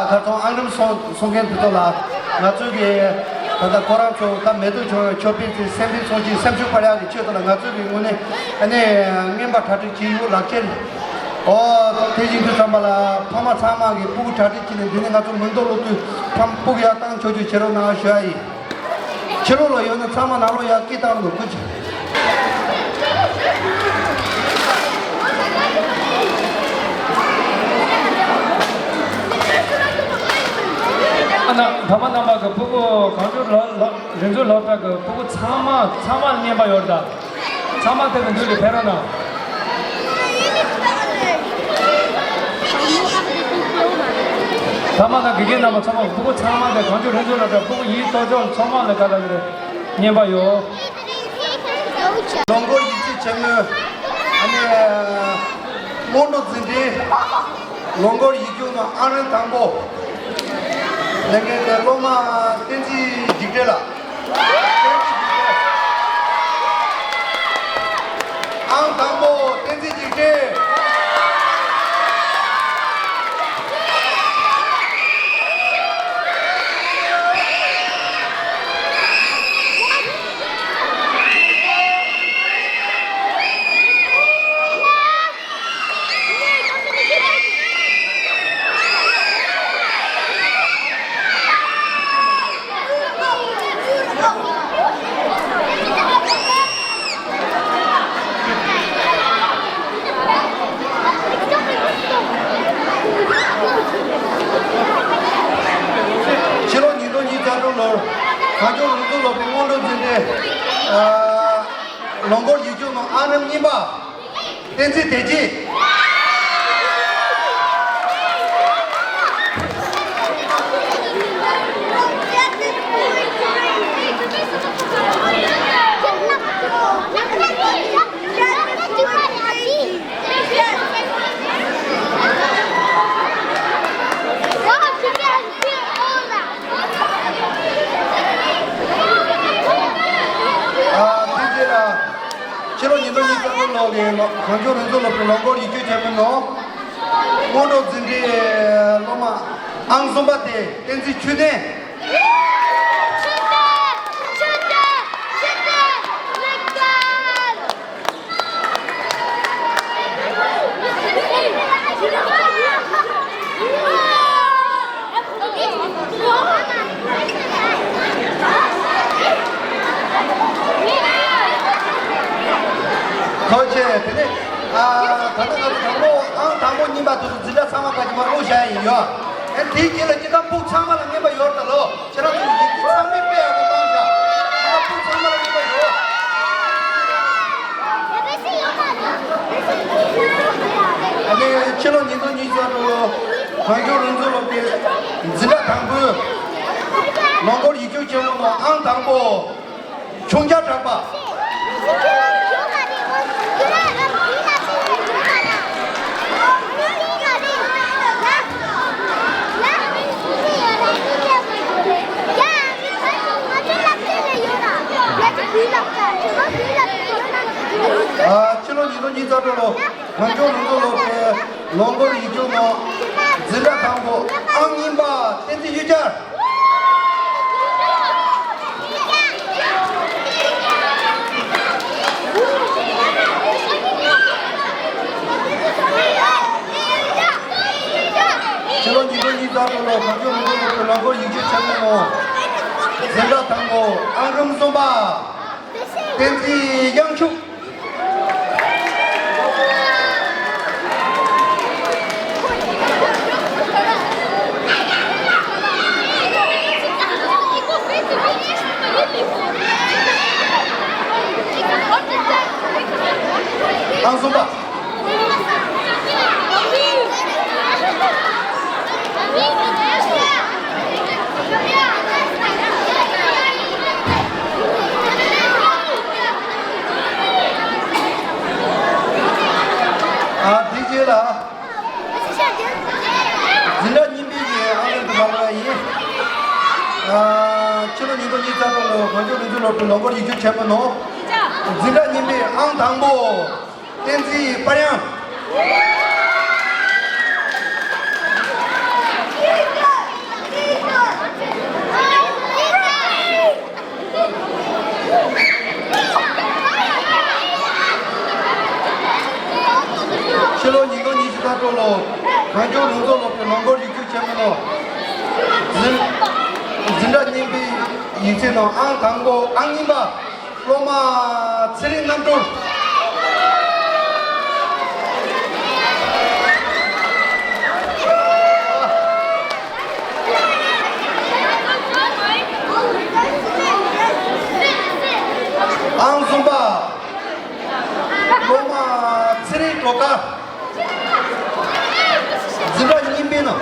ཁ་སང་ཨང་རིམ་སོང་སོང་མཁན་དེ་ཚོ་ལ་ང་ཚོས་ཀྱི་ད་ལྟ་ཁོ་རང་ཚོ་ད་མེ་ཏོག་ཆུང་ཆོས་འཕེལ་གྱི་སེམས་པའི་ཚོགས་ཀྱི་སེམས་ཤུགས་སྤར་ཡག་གི་ཆེད་དུ་ལ་ང་ཚོས་ཀྱི་དངོས་གནས་ཨ་ནི་རྔན་པ་གྲ་སྒྲིག་བྱེད་ཡོད་ལག་ཁྱེར། ཨོ་དེ་བཞིན་དུ་ཙམ་པ་ལ་ཕ་མ་ཚང་མ་གི་སྤུ་གུ་གྲ་སྒྲིག་བྱས་ནས་འདི་ནས་ང་ཚོ་མི་འདོད་ལོ་དུས་ཕམ་སྤུ་གུ་ཡག་བཏང་ཆོག་ཆོག་བྱེད་རོགས་གནང་ཞུ་ཡ་ཡིན། ཕྱི་ལོགས་ལ་ཡོད་ན་ཚང་མ་ནང་ལོགས་ཡར་སྐད་བཏང་དགོས་སྐུ་མཁྱེན། ཨ་ན་ཕ་མ་རྣམ་པ་གི་སྤུ་གུ་གངས་ལྗོངས་སློབ་སློབ་རིག་མཛོད་སློབ་གྲྭ་གི་སྤུ་གུ་ཚང་མ་ཚང་མ་ལ་རྔན་པ་ཡོད་རེད་ད། ཚང་མ་དེ་གི་མདུན་ལ་ཕེབས་རོགས་གནང་། ཕ་མ་དང་དགེ་རྒན་རྣམ་པ་ཚང་མ་སྤུ་གུ་ཚང་མ་དེ་གངས་ལྗོངས་རིག་མཛོད་སློབ་གྲྭ་སྤུ་གུ་ཡིན་ལྟོ་ཅོག་ཚང་མ་ལ་ག་ལ་གི་རྔན་པ་ཡོད། ལོ་འཁོར་ཡིག་ཆ་ཆེན་མོའི་ཨ་ནི་སྔོན་འགྲོ་འཛིན་གྲྭའི་ལོ་འཁོར་ཡིག་རྒྱུགས་ནང་ཨང་རིམ་དང་པོ་ལེན་མཁན་དེ་སློབ་མ་བསྟན་འཛིན་འཇིགས་བྲལ་ལགས། ཨང་དང་པོ་བསྟན་འཛིན་འཇིགས་བྲལ། ཕྱི་ལོ་ཉིས་སྟོང་ཉི་ཤུ་རྩ་དྲུག་ལོར་གངས་ལྗོངས་རིག་མཛོད་སློབ་གྲྭའི་སྔོན་འགྲོ་འཛིན་གྲྭའི་ཨ་ལོ་འཁོར་ཡིག་རྒྱུགས་ནང་ཨང་རིམ་གཉིས་པ། བསྟན་འཛིན་བདེ་སྐྱིད། ཨ་དེ་རྗེས་ལ། ཕྱི་ལོ་ཉིས་སྟོང་ཉི་ཤུ་རྩ་དྲུག་ལོ་ལོ་གི་ལོ་གངས་ལྗོངས་རིག་མཛོད་སློབ་གྲྭའི་ལོ་འཁོར་ཡིག་རྒྱུགས་ཆེན་མོའི་ནང་སྔོན་འགྲོ་འཛིན་གྲྭའི་སློབ་མ་ཨང་གསུམ་པ་དེ་བསྟན་འཛིན་ཆོས་ལྡན། ཐུགས་རྗེ་ཆེ། དེ་ནས་ཨ་ད་ལྟ་ང་ཚོ་དང་པོ་ཨང་དང་པོ་གཉིས་པ་དེ་ཚོ་འཛིན་གྲྭ་ཚང་མ་ག་གི་མར་བླུགས་བཞག་ཡིན་ཡོད། ཨེ་དེའི་རྗེས་ལ་སྤྱིར་བཏང་སྤུ་གུ་ཚང་མ་ལ་རྔན་པ་ཡོད་རེད་ད་ལོ། ཁྱེད་རང་ཚོ་ཡིག་ཚང་མས་དཔེ་ཡག་པོ་བཏང་ཤག་སྤུ་གུ་ཚང་མ་ལ་རྔན་པ་ཡོད། ཨ་ནི་ཕྱི་ལོ་ཉིས་སྟོང་ཉི་ཤུ་རྩ་དྲུག་ལོ་གངས་ལྗོངས་རིག་མཛོད་སློབ་གྲྭའི་འཛིན་གྲྭ་དང་པོའི་ལོ་འཁོར་ཡིག་རྒྱུགས་ཆེན་མོ་ནང་ཨང་དང་པོ། ཆུང་བྱ་གྲགས་པ། ཨ་ཕྱི་ལོ་ཉིས་སྟོང་ཉི་ཤུ་རྩ་དྲུག་ལོ་གངས་ལྗོངས་རིག་མཛོད་སློབ་གྲྭའི་ལོ་འཁོར་ཡིག་རྒྱུགས་ནང་འཛིན་གྲྭ་དང་པོ་ཨང་གཉིས་པ་བསྟན་འཛིན་གཡུ་སྐྱར། ཕྱི་ལོ་ཉིས་སྟོང་ཉི་ཤུ་རྩ་དྲུག་ལོ་གངས་ལྗོངས་རིག་མཛོད་སློབ་གྲྭའི་ལོ་འཁོར་ཡིག་རྒྱུགས་ཆེན་མོ་ནང་འཛིན་གྲྭ་དང་པོ་ཨང་རིམ་གསུམ་པ། བསྟན་འཛིན་དབྱངས་ཕྱུག་ཨང་གསུམ་པ། ཨ་དེ་རྗེས་ལ་འཛིན་གྲྭ་གཉིས་པའི་གི་ཨང་རིམ་དུ་མ་ལོ་ཡ་ཡིན། ཨ་ཕྱི་ལོ་ཉིས་སྟོང་ཉི་ཤུ་རྩ་དྲུག་ལོ་གངས་ལྗོངས་རིག་མཛོད་སློབ་གྲྭའི་ལོ་འཁོར་ཡིག་རྒྱུགས་ཆེན་མོ་ནང་འཛིན་གྲྭ་གཉིས་པའི་ཨང་དང་པོ། བསྟན་འཛིན་དཔལ་དབྱངས། གངས་ལྗོངས་རང་སྐྱོང་སློབ་གྲྭའི་ནང་སྐོར་ཡིག་རྒྱུགས་ཆེན་མོ་ནང་། འཛིན་འཛིན་གྲྭ་གཉིས་པའི་ཡིག་ཚད་ནང་ཨང་དང་པོ་ཨང་གཉིས་པ། སློབ་མ་ཚེ་རིང་རྣམ་གྲོལ། ཨང་གསུམ་པ། སློབ་མ་ཚེ་རིང་སྒྲོལ་དཀར། འཛིན་གྲྭ་གཉིས་པའི་ནང་།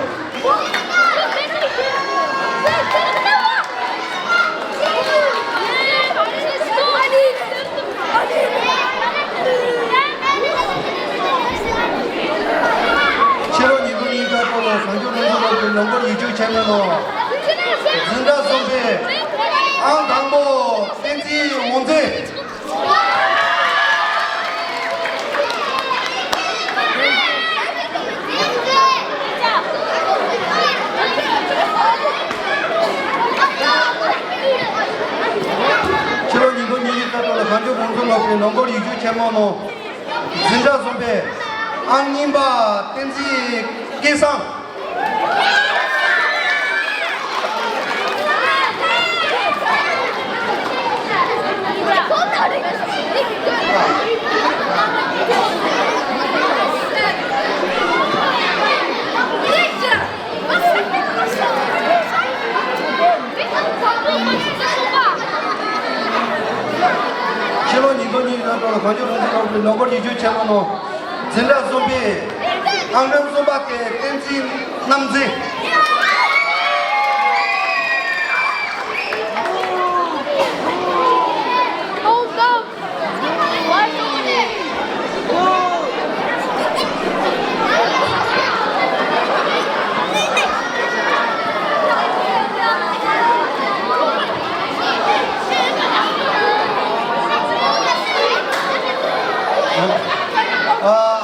ཕྱི་ལོ་ཉིས་སྟོང་ཉི་ཤུ་རྩ་དྲུག་ལོར་གངས་ལྗོངས་རང་སྐྱོང་སློབ་གྲྭའི་ནང་སྐོར་ཡིག་རྒྱུགས་ཆེན་མོའི་ནང་། འཛིན་གྲྭ་གསུམ་པའི་ཨང་དང་པོ་བསྟན་འཛིན་དབང་འཛིན། ཕྱི་ལོ་ཉིས་སྟོང་ཉི་ཤུ་རྩ་དྲུག་ལོར་གངས་ལྗོངས་རང་སྐྱོང་སློབ་གྲྭའི་ནང་སྐོར་ཡིག་རྒྱུགས་ཆེན་མོའི་ནང་། འཛིན་གྲྭ་གསུམ་པའི་ཨང་གཉིས་པ་བསྟན་འཛིན་སྐལ་བཟང་། ཕྱི་ལོ་ཉིས་སྟོང་ཉི་ཤུ་རྩ་དྲུག་ལོར་གངས་ལྗོངས་རང་སྐྱོང་སློབ་གྲྭའི་ནང་སྐོར་ཡིག་རྒྱུགས་ཆེན་མོའི་ནང་། འཛིན་གྲྭ་གསུམ་པའི་ཨང་གསུམ་པ་དེ་བསྟན་འཛིན་རྣམ་འཛིན། ཨ།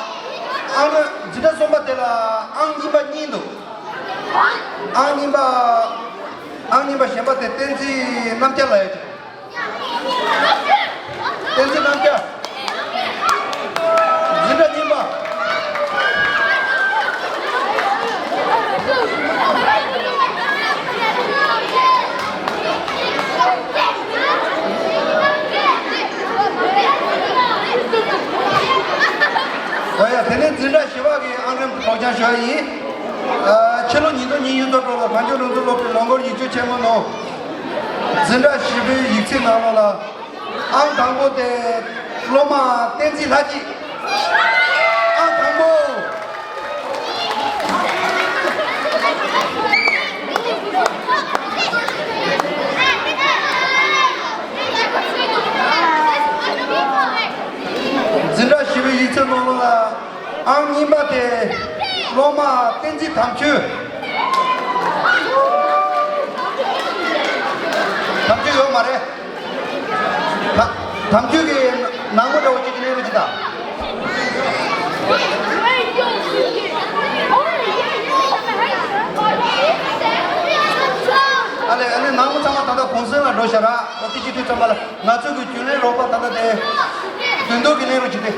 ཨང་། འཛིན་གྲྭ་གསུམ་པ་དེ་ལ་ཨང་གཉིས་པ་གཉིས་འདུག་ཨང་གཉིས་པ། ཨང་གཉིས་པ་གཞན་པ་དེ་བསྟན་འཛིན་རྣམ་རྒྱལ་ལབ་ཡོད་ཀྱི། བསྟན་འཛིན་རྣམ་རྒྱལ། འཛིན་གྲྭ་གཉིས་པ། ཨོ་ཡ། དེ་ནས་འཛིན་གྲྭ་བཞི་པ་གི་ཨང་རིམ་སྒྲོག་སྦྱང་ཞུ་བ་ཡིན། ཨ། ཕྱི་ལོ་ཉིས་སྟོང་ཉི་ཤུ་རྩ་དྲུག་ལོར་གངས་ལྗོངས་རང་སྐྱོང་སློབ་གྲྭའི་ནང་སྐོར་ཡིག་རྒྱུགས་ཆེན་མོའི་ནང་། འཛིན་གྲྭ་བཞི་པའི་ཡིག་ཚད་ནང་ལོགས་ལ། ཨང་དང་པོ་དེ་སློབ་མ་བསྟན་འཛིན་ལྷ་སྐྱིད། ཨང་དང་པོ། འཛིན་གྲྭ་བཞི་པའི་ཡིག་ཚད་ནང་ལོགས་ལ། ཨང་གཉིས་པ་དེ་སློབ་མ་བསྟན་འཛིན་དམ་ཆོས། དམ་ཆོས་ཡོད་མ་རེད། ད་དམ་ཆོས་ཀྱི་ནག་མོ་འདྲ་བོ་གཅིག་གི་གླེང་རོགས་གྱིས་དང་། ཨ་ལས། ཨ་ནི་ནག་མོ་ཚང་མ་ད་ལྟ་གུང་སེང་ལ་འགྲོ་ཤག་ར། ཨོ་དེ་ཅི་དུས་ཙམ་པ་ལ། ང་ཚོ་གི་རྒྱུན་ལས་རོགས་པ་ད་ལྟ་དེ་དོན་དུ་གི་གླེང་རོགས་གྱིས་ཏེ།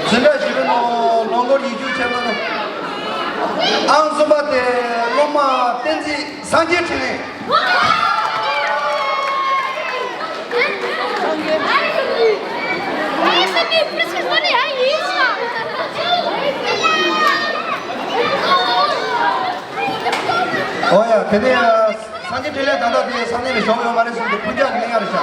འཛིན་གྲྭ་བཞི་པའི་ནང་ནང་སྐོར་ཡིག་རྒྱུགས་ཆེན་མོ་ནང་། ཨང་གསུམ་པ་དེ་སློབ་མ་བསྟན་འཛིན་སངས་རྒྱས་འཕྲིན་ལས། ཨོ་ཡ། དེ་ནས་སངས་རྒྱས་འཕྲིན་ལས་ད་ལྟ་དེ་ས་གནས་ལ་བཞུགས་ཡོད་མ་རེད་ཟེར་དུས་སྤུན་ཀྱག་གི་གླེང་ཡག་རེད་ཤག་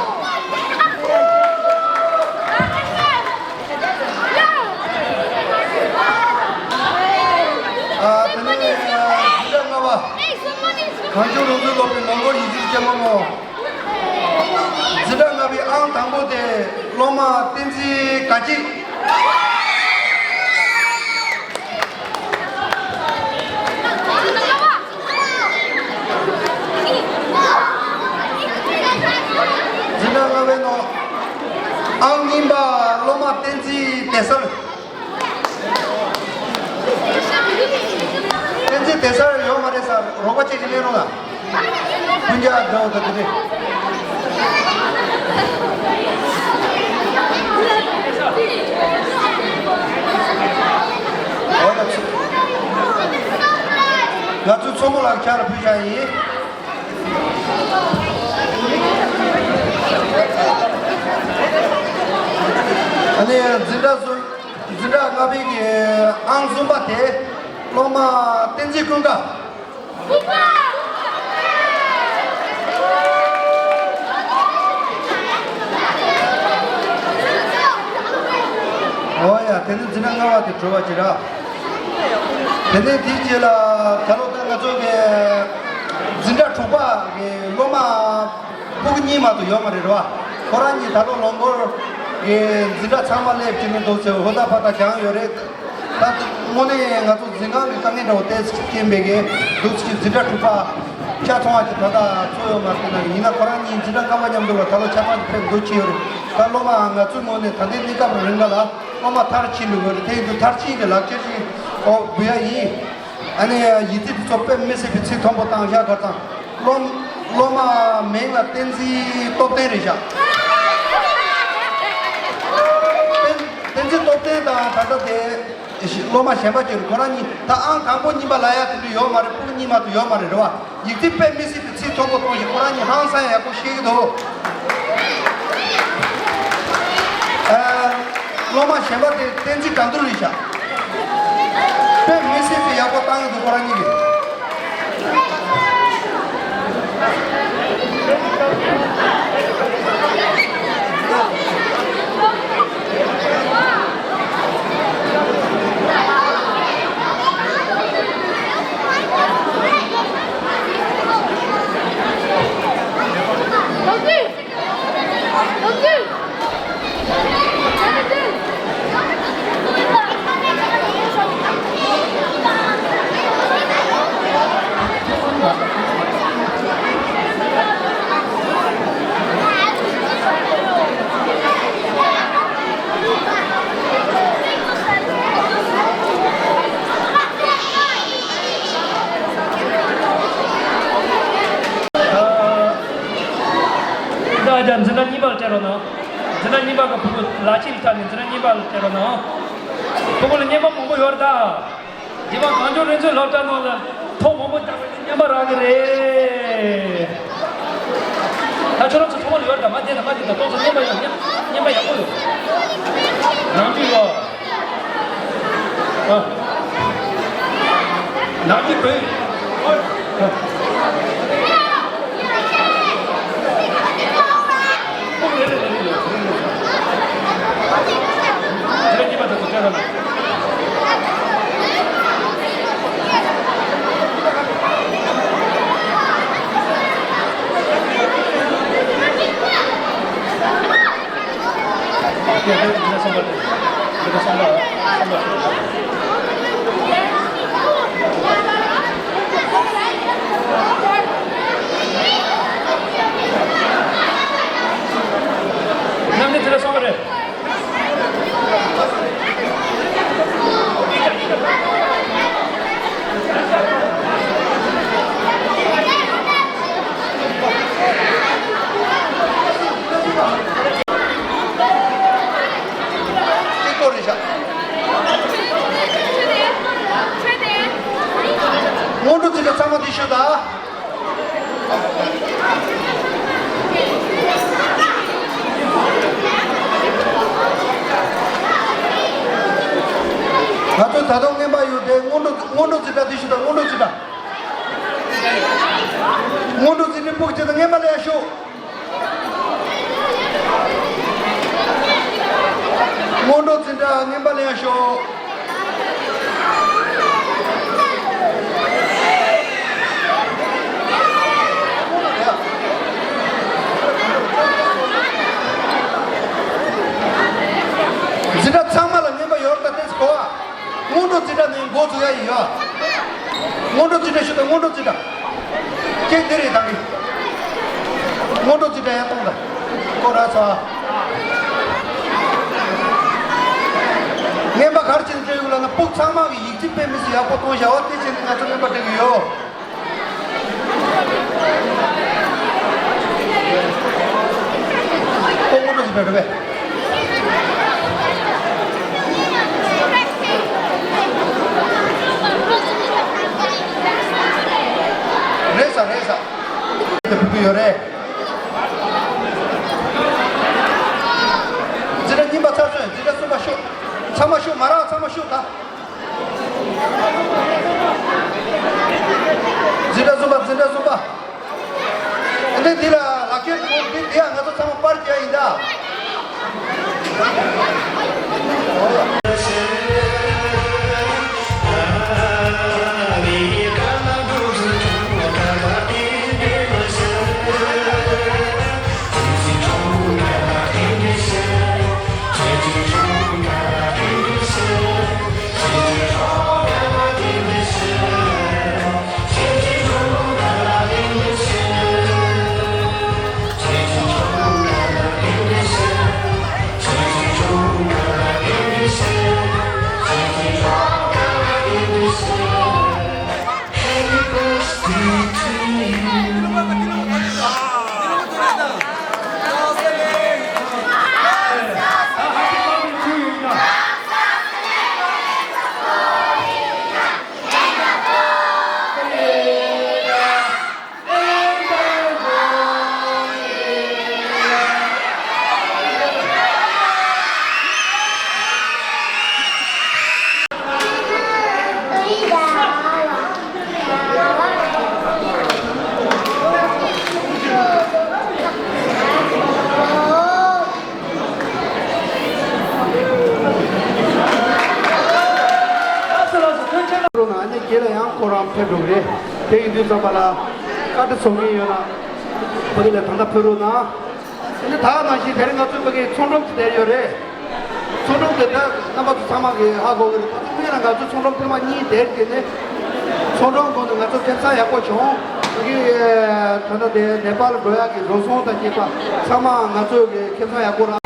ཨ། དེ་ནས་འཛིན་གྲྭ་ལྔ་པ། གངས་ལྗོངས་རང་སྐྱོང་སློབ་གྲྭའི་ནང་སྐོར་ཡིག་རྒྱུགས་ཆེན་མོ་ནང་། འཛིན་གྲྭ་ལྔ་པའི་ཨང་དང་པོ་དེ་སློབ་མ་བསྟན་འཛིན་དགའ་སྐྱིད། འཛིན་གྲྭ་ལྔ་པའི་ནང་ཨང་གཉིས་པ་སློབ་མ་བསྟན་འཛིན་བདེ་གསལ། བསྟན་འཛིན་བདེ་གསལ་ ས་རོགས་པ་ཅིག་གིས་ལེན་རོགས་ལ། སྤུན་ཀྱག་འདྲ་བོ་དང་དེ་རེད། འོ་ད་ཚོ། ང་ཚོའི་མཚོ་མོ་ལགས་ཁྱེད་ལ་ཕུལ་བཞག་ཡིན། ཨ་ནི་འཛིན་གྲྭ་སུ། འཛིན་གྲྭ་ལྔ་པའི་གི་ཨང་གསུམ་པ་དེ་སློབ་མ་བསྟན་འཛིན་ཀུན་དགའ། འོ་ཡ། དེ་ནི་འཛིན་གྲྭ་ལྔ་པ་དེ་གྲོལ་བ་ཅིག་ར། དེ་ནས་དེའི་རྗེས་ལ་ད་ལོ་ད་ང་ཚོ་གི་འཛིན་གྲྭ་དྲུག་པ་གི་སློབ་མ་ཕྲུ་གུ་གཉིས་མ་གཏོགས་ཡོད་མ་རེད་ར། ཁོ་རང་གཉིས་ད་ལོ་ལོ་འགོར་གི་འཛིན་གྲྭ་ཚང་མ་སླེབས་ཀྱི་མི་འདུག་ཟེར། ཧོ་ད་ཕ་ད་གྱང་ཡོད་རེད། ད་དངོས་གནས་ང་ཚོ་འཛིན་ཁང་གི་དཀའ་ངལ་འདྲ་བོ་ཏོག་ཙམ་རྐྱེན་པས་གི་འདུག་ཅིག་འཛིན་གྲྭ་དྲུག་པ་ཆ་ཚང་བ་ཅིག་ད་ལྟ་ཚོ་ཡོད་མ་རེད། ན་ཡིན་ན་ཁོ་རང་གཉིས་འཛིན་གྲྭ་ལྔ་པ་མཉམ་དུ་ལ་ད་ལོ་ཆ་ཚང་ཅིག་ཕེབས་འདུག་ཅིག་ཡོད་རེད། ད་སློབ་མ་ང་ཚོའི་ངོས་ནས་ད་ལྟའི་གནས་སྐབས་རིང་ག་ལ་སློབ་མ་མཐར་ཕྱིན་འགྲོ་གི་རེད། དེ་ཡིན་དུས་མཐར་ཕྱིན་གྱི་ལག་ཁྱེར་ཞིག་འོ་འབུལ་ཡ་ཡིན། ཨ་ནི་ཡིག་ཚིག་དེ་ཚོ་དཔེ་མི་སྲིད་པའི་ཚིག་མཐོན་པོ་བཏང་བཞག་ག་ཙང་། སློབ་སློབ་མ་མིང་ལ་བསྟན་འཛིན་སྟོབས་ལྡན་རེད་བཞག་བསྟན་བསྟན་འཛིན་སྟོབས་ལྡན་དང་ད་ལྟ་དེ་སློབ་མ་གཞན་པ་ཅིག་རེད། ཁོ་རང་གཉིས་ད་ཨང་དང་པོ་གཉིས་པ་ལབ་ཡ་དེ་འདྲ་ཡོད་མ་རེད། ཕྲུ་གུ་གཉིས་མ་གཏོགས་ཡོད་མ་རེད། རེད་བ། ཡིག་ཚིག་དཔེ་མི་སྲིད་པའི་ཚིག་མཐོན་པོ་གཏོང་བཞིན་ཁོ་རང་གཉིས་ཧང་སང་ཡག་པོ་ཤེས་ཀྱི་འདུག་ཨ། སློབ་མ་གཞན་པ་དེ་བསྟན་འཛིན་དགའ་འདུལ་རེད་བཞག་དཔེ་མི་སྲིད་པའི་ཡག་པོ་བཏང་གི་འདུག་ཁོ་རང་གཉིས་ཀྱིས། ད་ཡང་འཛིན་གྲྭ་གཉིས་པ་ལ་སྤྲད་རོགས་གནང་། འཛིན་གྲྭ་གཉིས་པ་གི་ཕྲུ་གུ་ལག་ཁྱེར་ལ་སྤྲད་ནས་འཛིན་གྲྭ་གཉིས་པ་ལ་སྤྲད་རོགས་གནང་། ཕྲུ་གུ་ལ་རྔན་པ་མང་པོ་ཡོད་རེད་ད། རྗེས་མ་གངས་ལྗོངས་རིག་མཛོད་སློབ་གྲྭ་ནང་ལ་ཐོ་མང་པོ་བཏང་བ་ནི་རྔན་པ་རག་གི་རེད། ད་ཁྱོད་རང་ཚོ་ཐོ་མ་ལ་ཡོད་རེད་ད། མ་བསྡད་ན་མ་བསྡད་ད། ཁོང་ཚོ་རྔན་པ་ཡོད། རྔན་པ་ཡག་པོ་ཡོད། ནང་རྒྱུ་ཡོད། ཨ། ནང་རྒྱུ་བོད། ཨ། གཅིག་པོ་རེད་ཤག་སྔོན་འགྲོ་འཛིན་གྲྭ་ཚང་མ་འདི་ཤོད་ད། ང་ཚོ་ད་དུང་རྔན་པ་ཡོད་དེ། སྔོན་འགྲོ་སྔོན་འགྲོ་འཛིན་གྲྭ་འདི་ཤོད་ད། སྔོན་འགྲོ་འཛིན་གྲྭ། སྔོན་འགྲོ་འཛིན་གྲྭའི་ཕྲུ་གུ་ཅིག་དང་རྔན་པ་ལེན་ཤོག་སྔོན་འགྲོ་འཛིན་གྲྭ་རྔན་པ་ལེན་ཤོག་འཛིན་གྲྭ་ཚང་མ་ལ་རྔན་པ་ཡོད་རེད་ད། ཏོག་ཙམ་གོ་བ། སྔོན་འགྲོ་འཛིན་གྲྭ་ནས་འགོ་འཛུགས་ཡ་ཡིན་ཡ། སྔོན་འགྲོ་འཛིན་གྲྭ་ཞུ་དང་། སྔོན་འགྲོ་འཛིན་གྲྭ། ཁྱེད་འདི་རེད་ད། སྔོན་འགྲོ་འཛིན་གྲྭ་ཡར་གཏོང་དང་། ཁོ་ར་ཚོ། རྔན་པ་ག་རེ་བྱས་ནས་སྤྲད་ཡོད་ལབ་ན། ཕྲུ་གུ་ཚང་མ་གི་ཡིག་ཚིག་དཔེ་མི་སྲིད་ཡག་པོ་གཏོང་བཞག་པ་དེ་བྱས་ནས་ང་ཚོ་རྔན་པ་སྤྲད་ཀྱི་ཡོད། ལྐོག་ངོ་སྤྲོད་ཀྱི་བྲོ་བ་རེད་པས། རེད་ས་རེད་ས། དེ་ཕུལ་གྱི་ཡོད་རེད། འཛིན་གྲྭ་གཉིས་པ་ཚར་སོང་། འཛིན་གྲྭ་གསུམ་པ་ཤོག་ཚང་མ་ཤོག་མ་རག་ཚང་མ་ཤོག་ད། འཛིན་གྲྭ་གསུམ་པ། འཛིན་གྲྭ་གསུམ་པ། ཨ་ནི་འདི་ལ་ལག་ཁྱེར་དེ་འདི་འདི་ཡང་ང་ཚོ་ཚང་མ་པར་རྒྱག་ཡིན་ད། རོགས་གནང་། ཨ་ནི་རྗེས་ལ་ཡང་ཁོ་རང་ཕེབས་འགྲོ་གི་རེད། དེ་ཡིན་དུས་ཙམ་པ་ལ་བཀའ་འདྲི་ཚོགས་མཁན་ཡོད་ན་ཕ་གི་ལ་ད་ལྟ་ཕེབས་རོགས་གནང་། ཨ་ནི་ད་ནང་བཞིན་དེ་རིང་ང་ཚོའི་ཕ་གི་ཚོང་ཁྲོམ་དེ་དེར་ཡོད་རེད། ཚོང་ཁྲོམ་དེ་ད་རྣམ་པ་ཚོ་ཚང་མ་གིས་ཧ་གོ་གི་རེད། ད་ལྟ་སྔོན་ལ་ང་ཚོ་ཚོང་ཁྲོམ་ཐེངས་མ་གཉིས་དེར་བྱས་ནས་ཚོང་ཁྲོམ་སྒང་དུ་ང་ཚོ་ཁེ་བཟང་ཡག་པོ་བྱུང་། ཕ་གི་ད་ལྟ་དེ་ནེ་པཱལ་འགྲོ་ཡག་གི་འགྲོ་སོང་དང་བཅས་པ་ཚང་མ་ང་ཚོ་གི་ཁེ་བཟང་ཡག་པོ་རག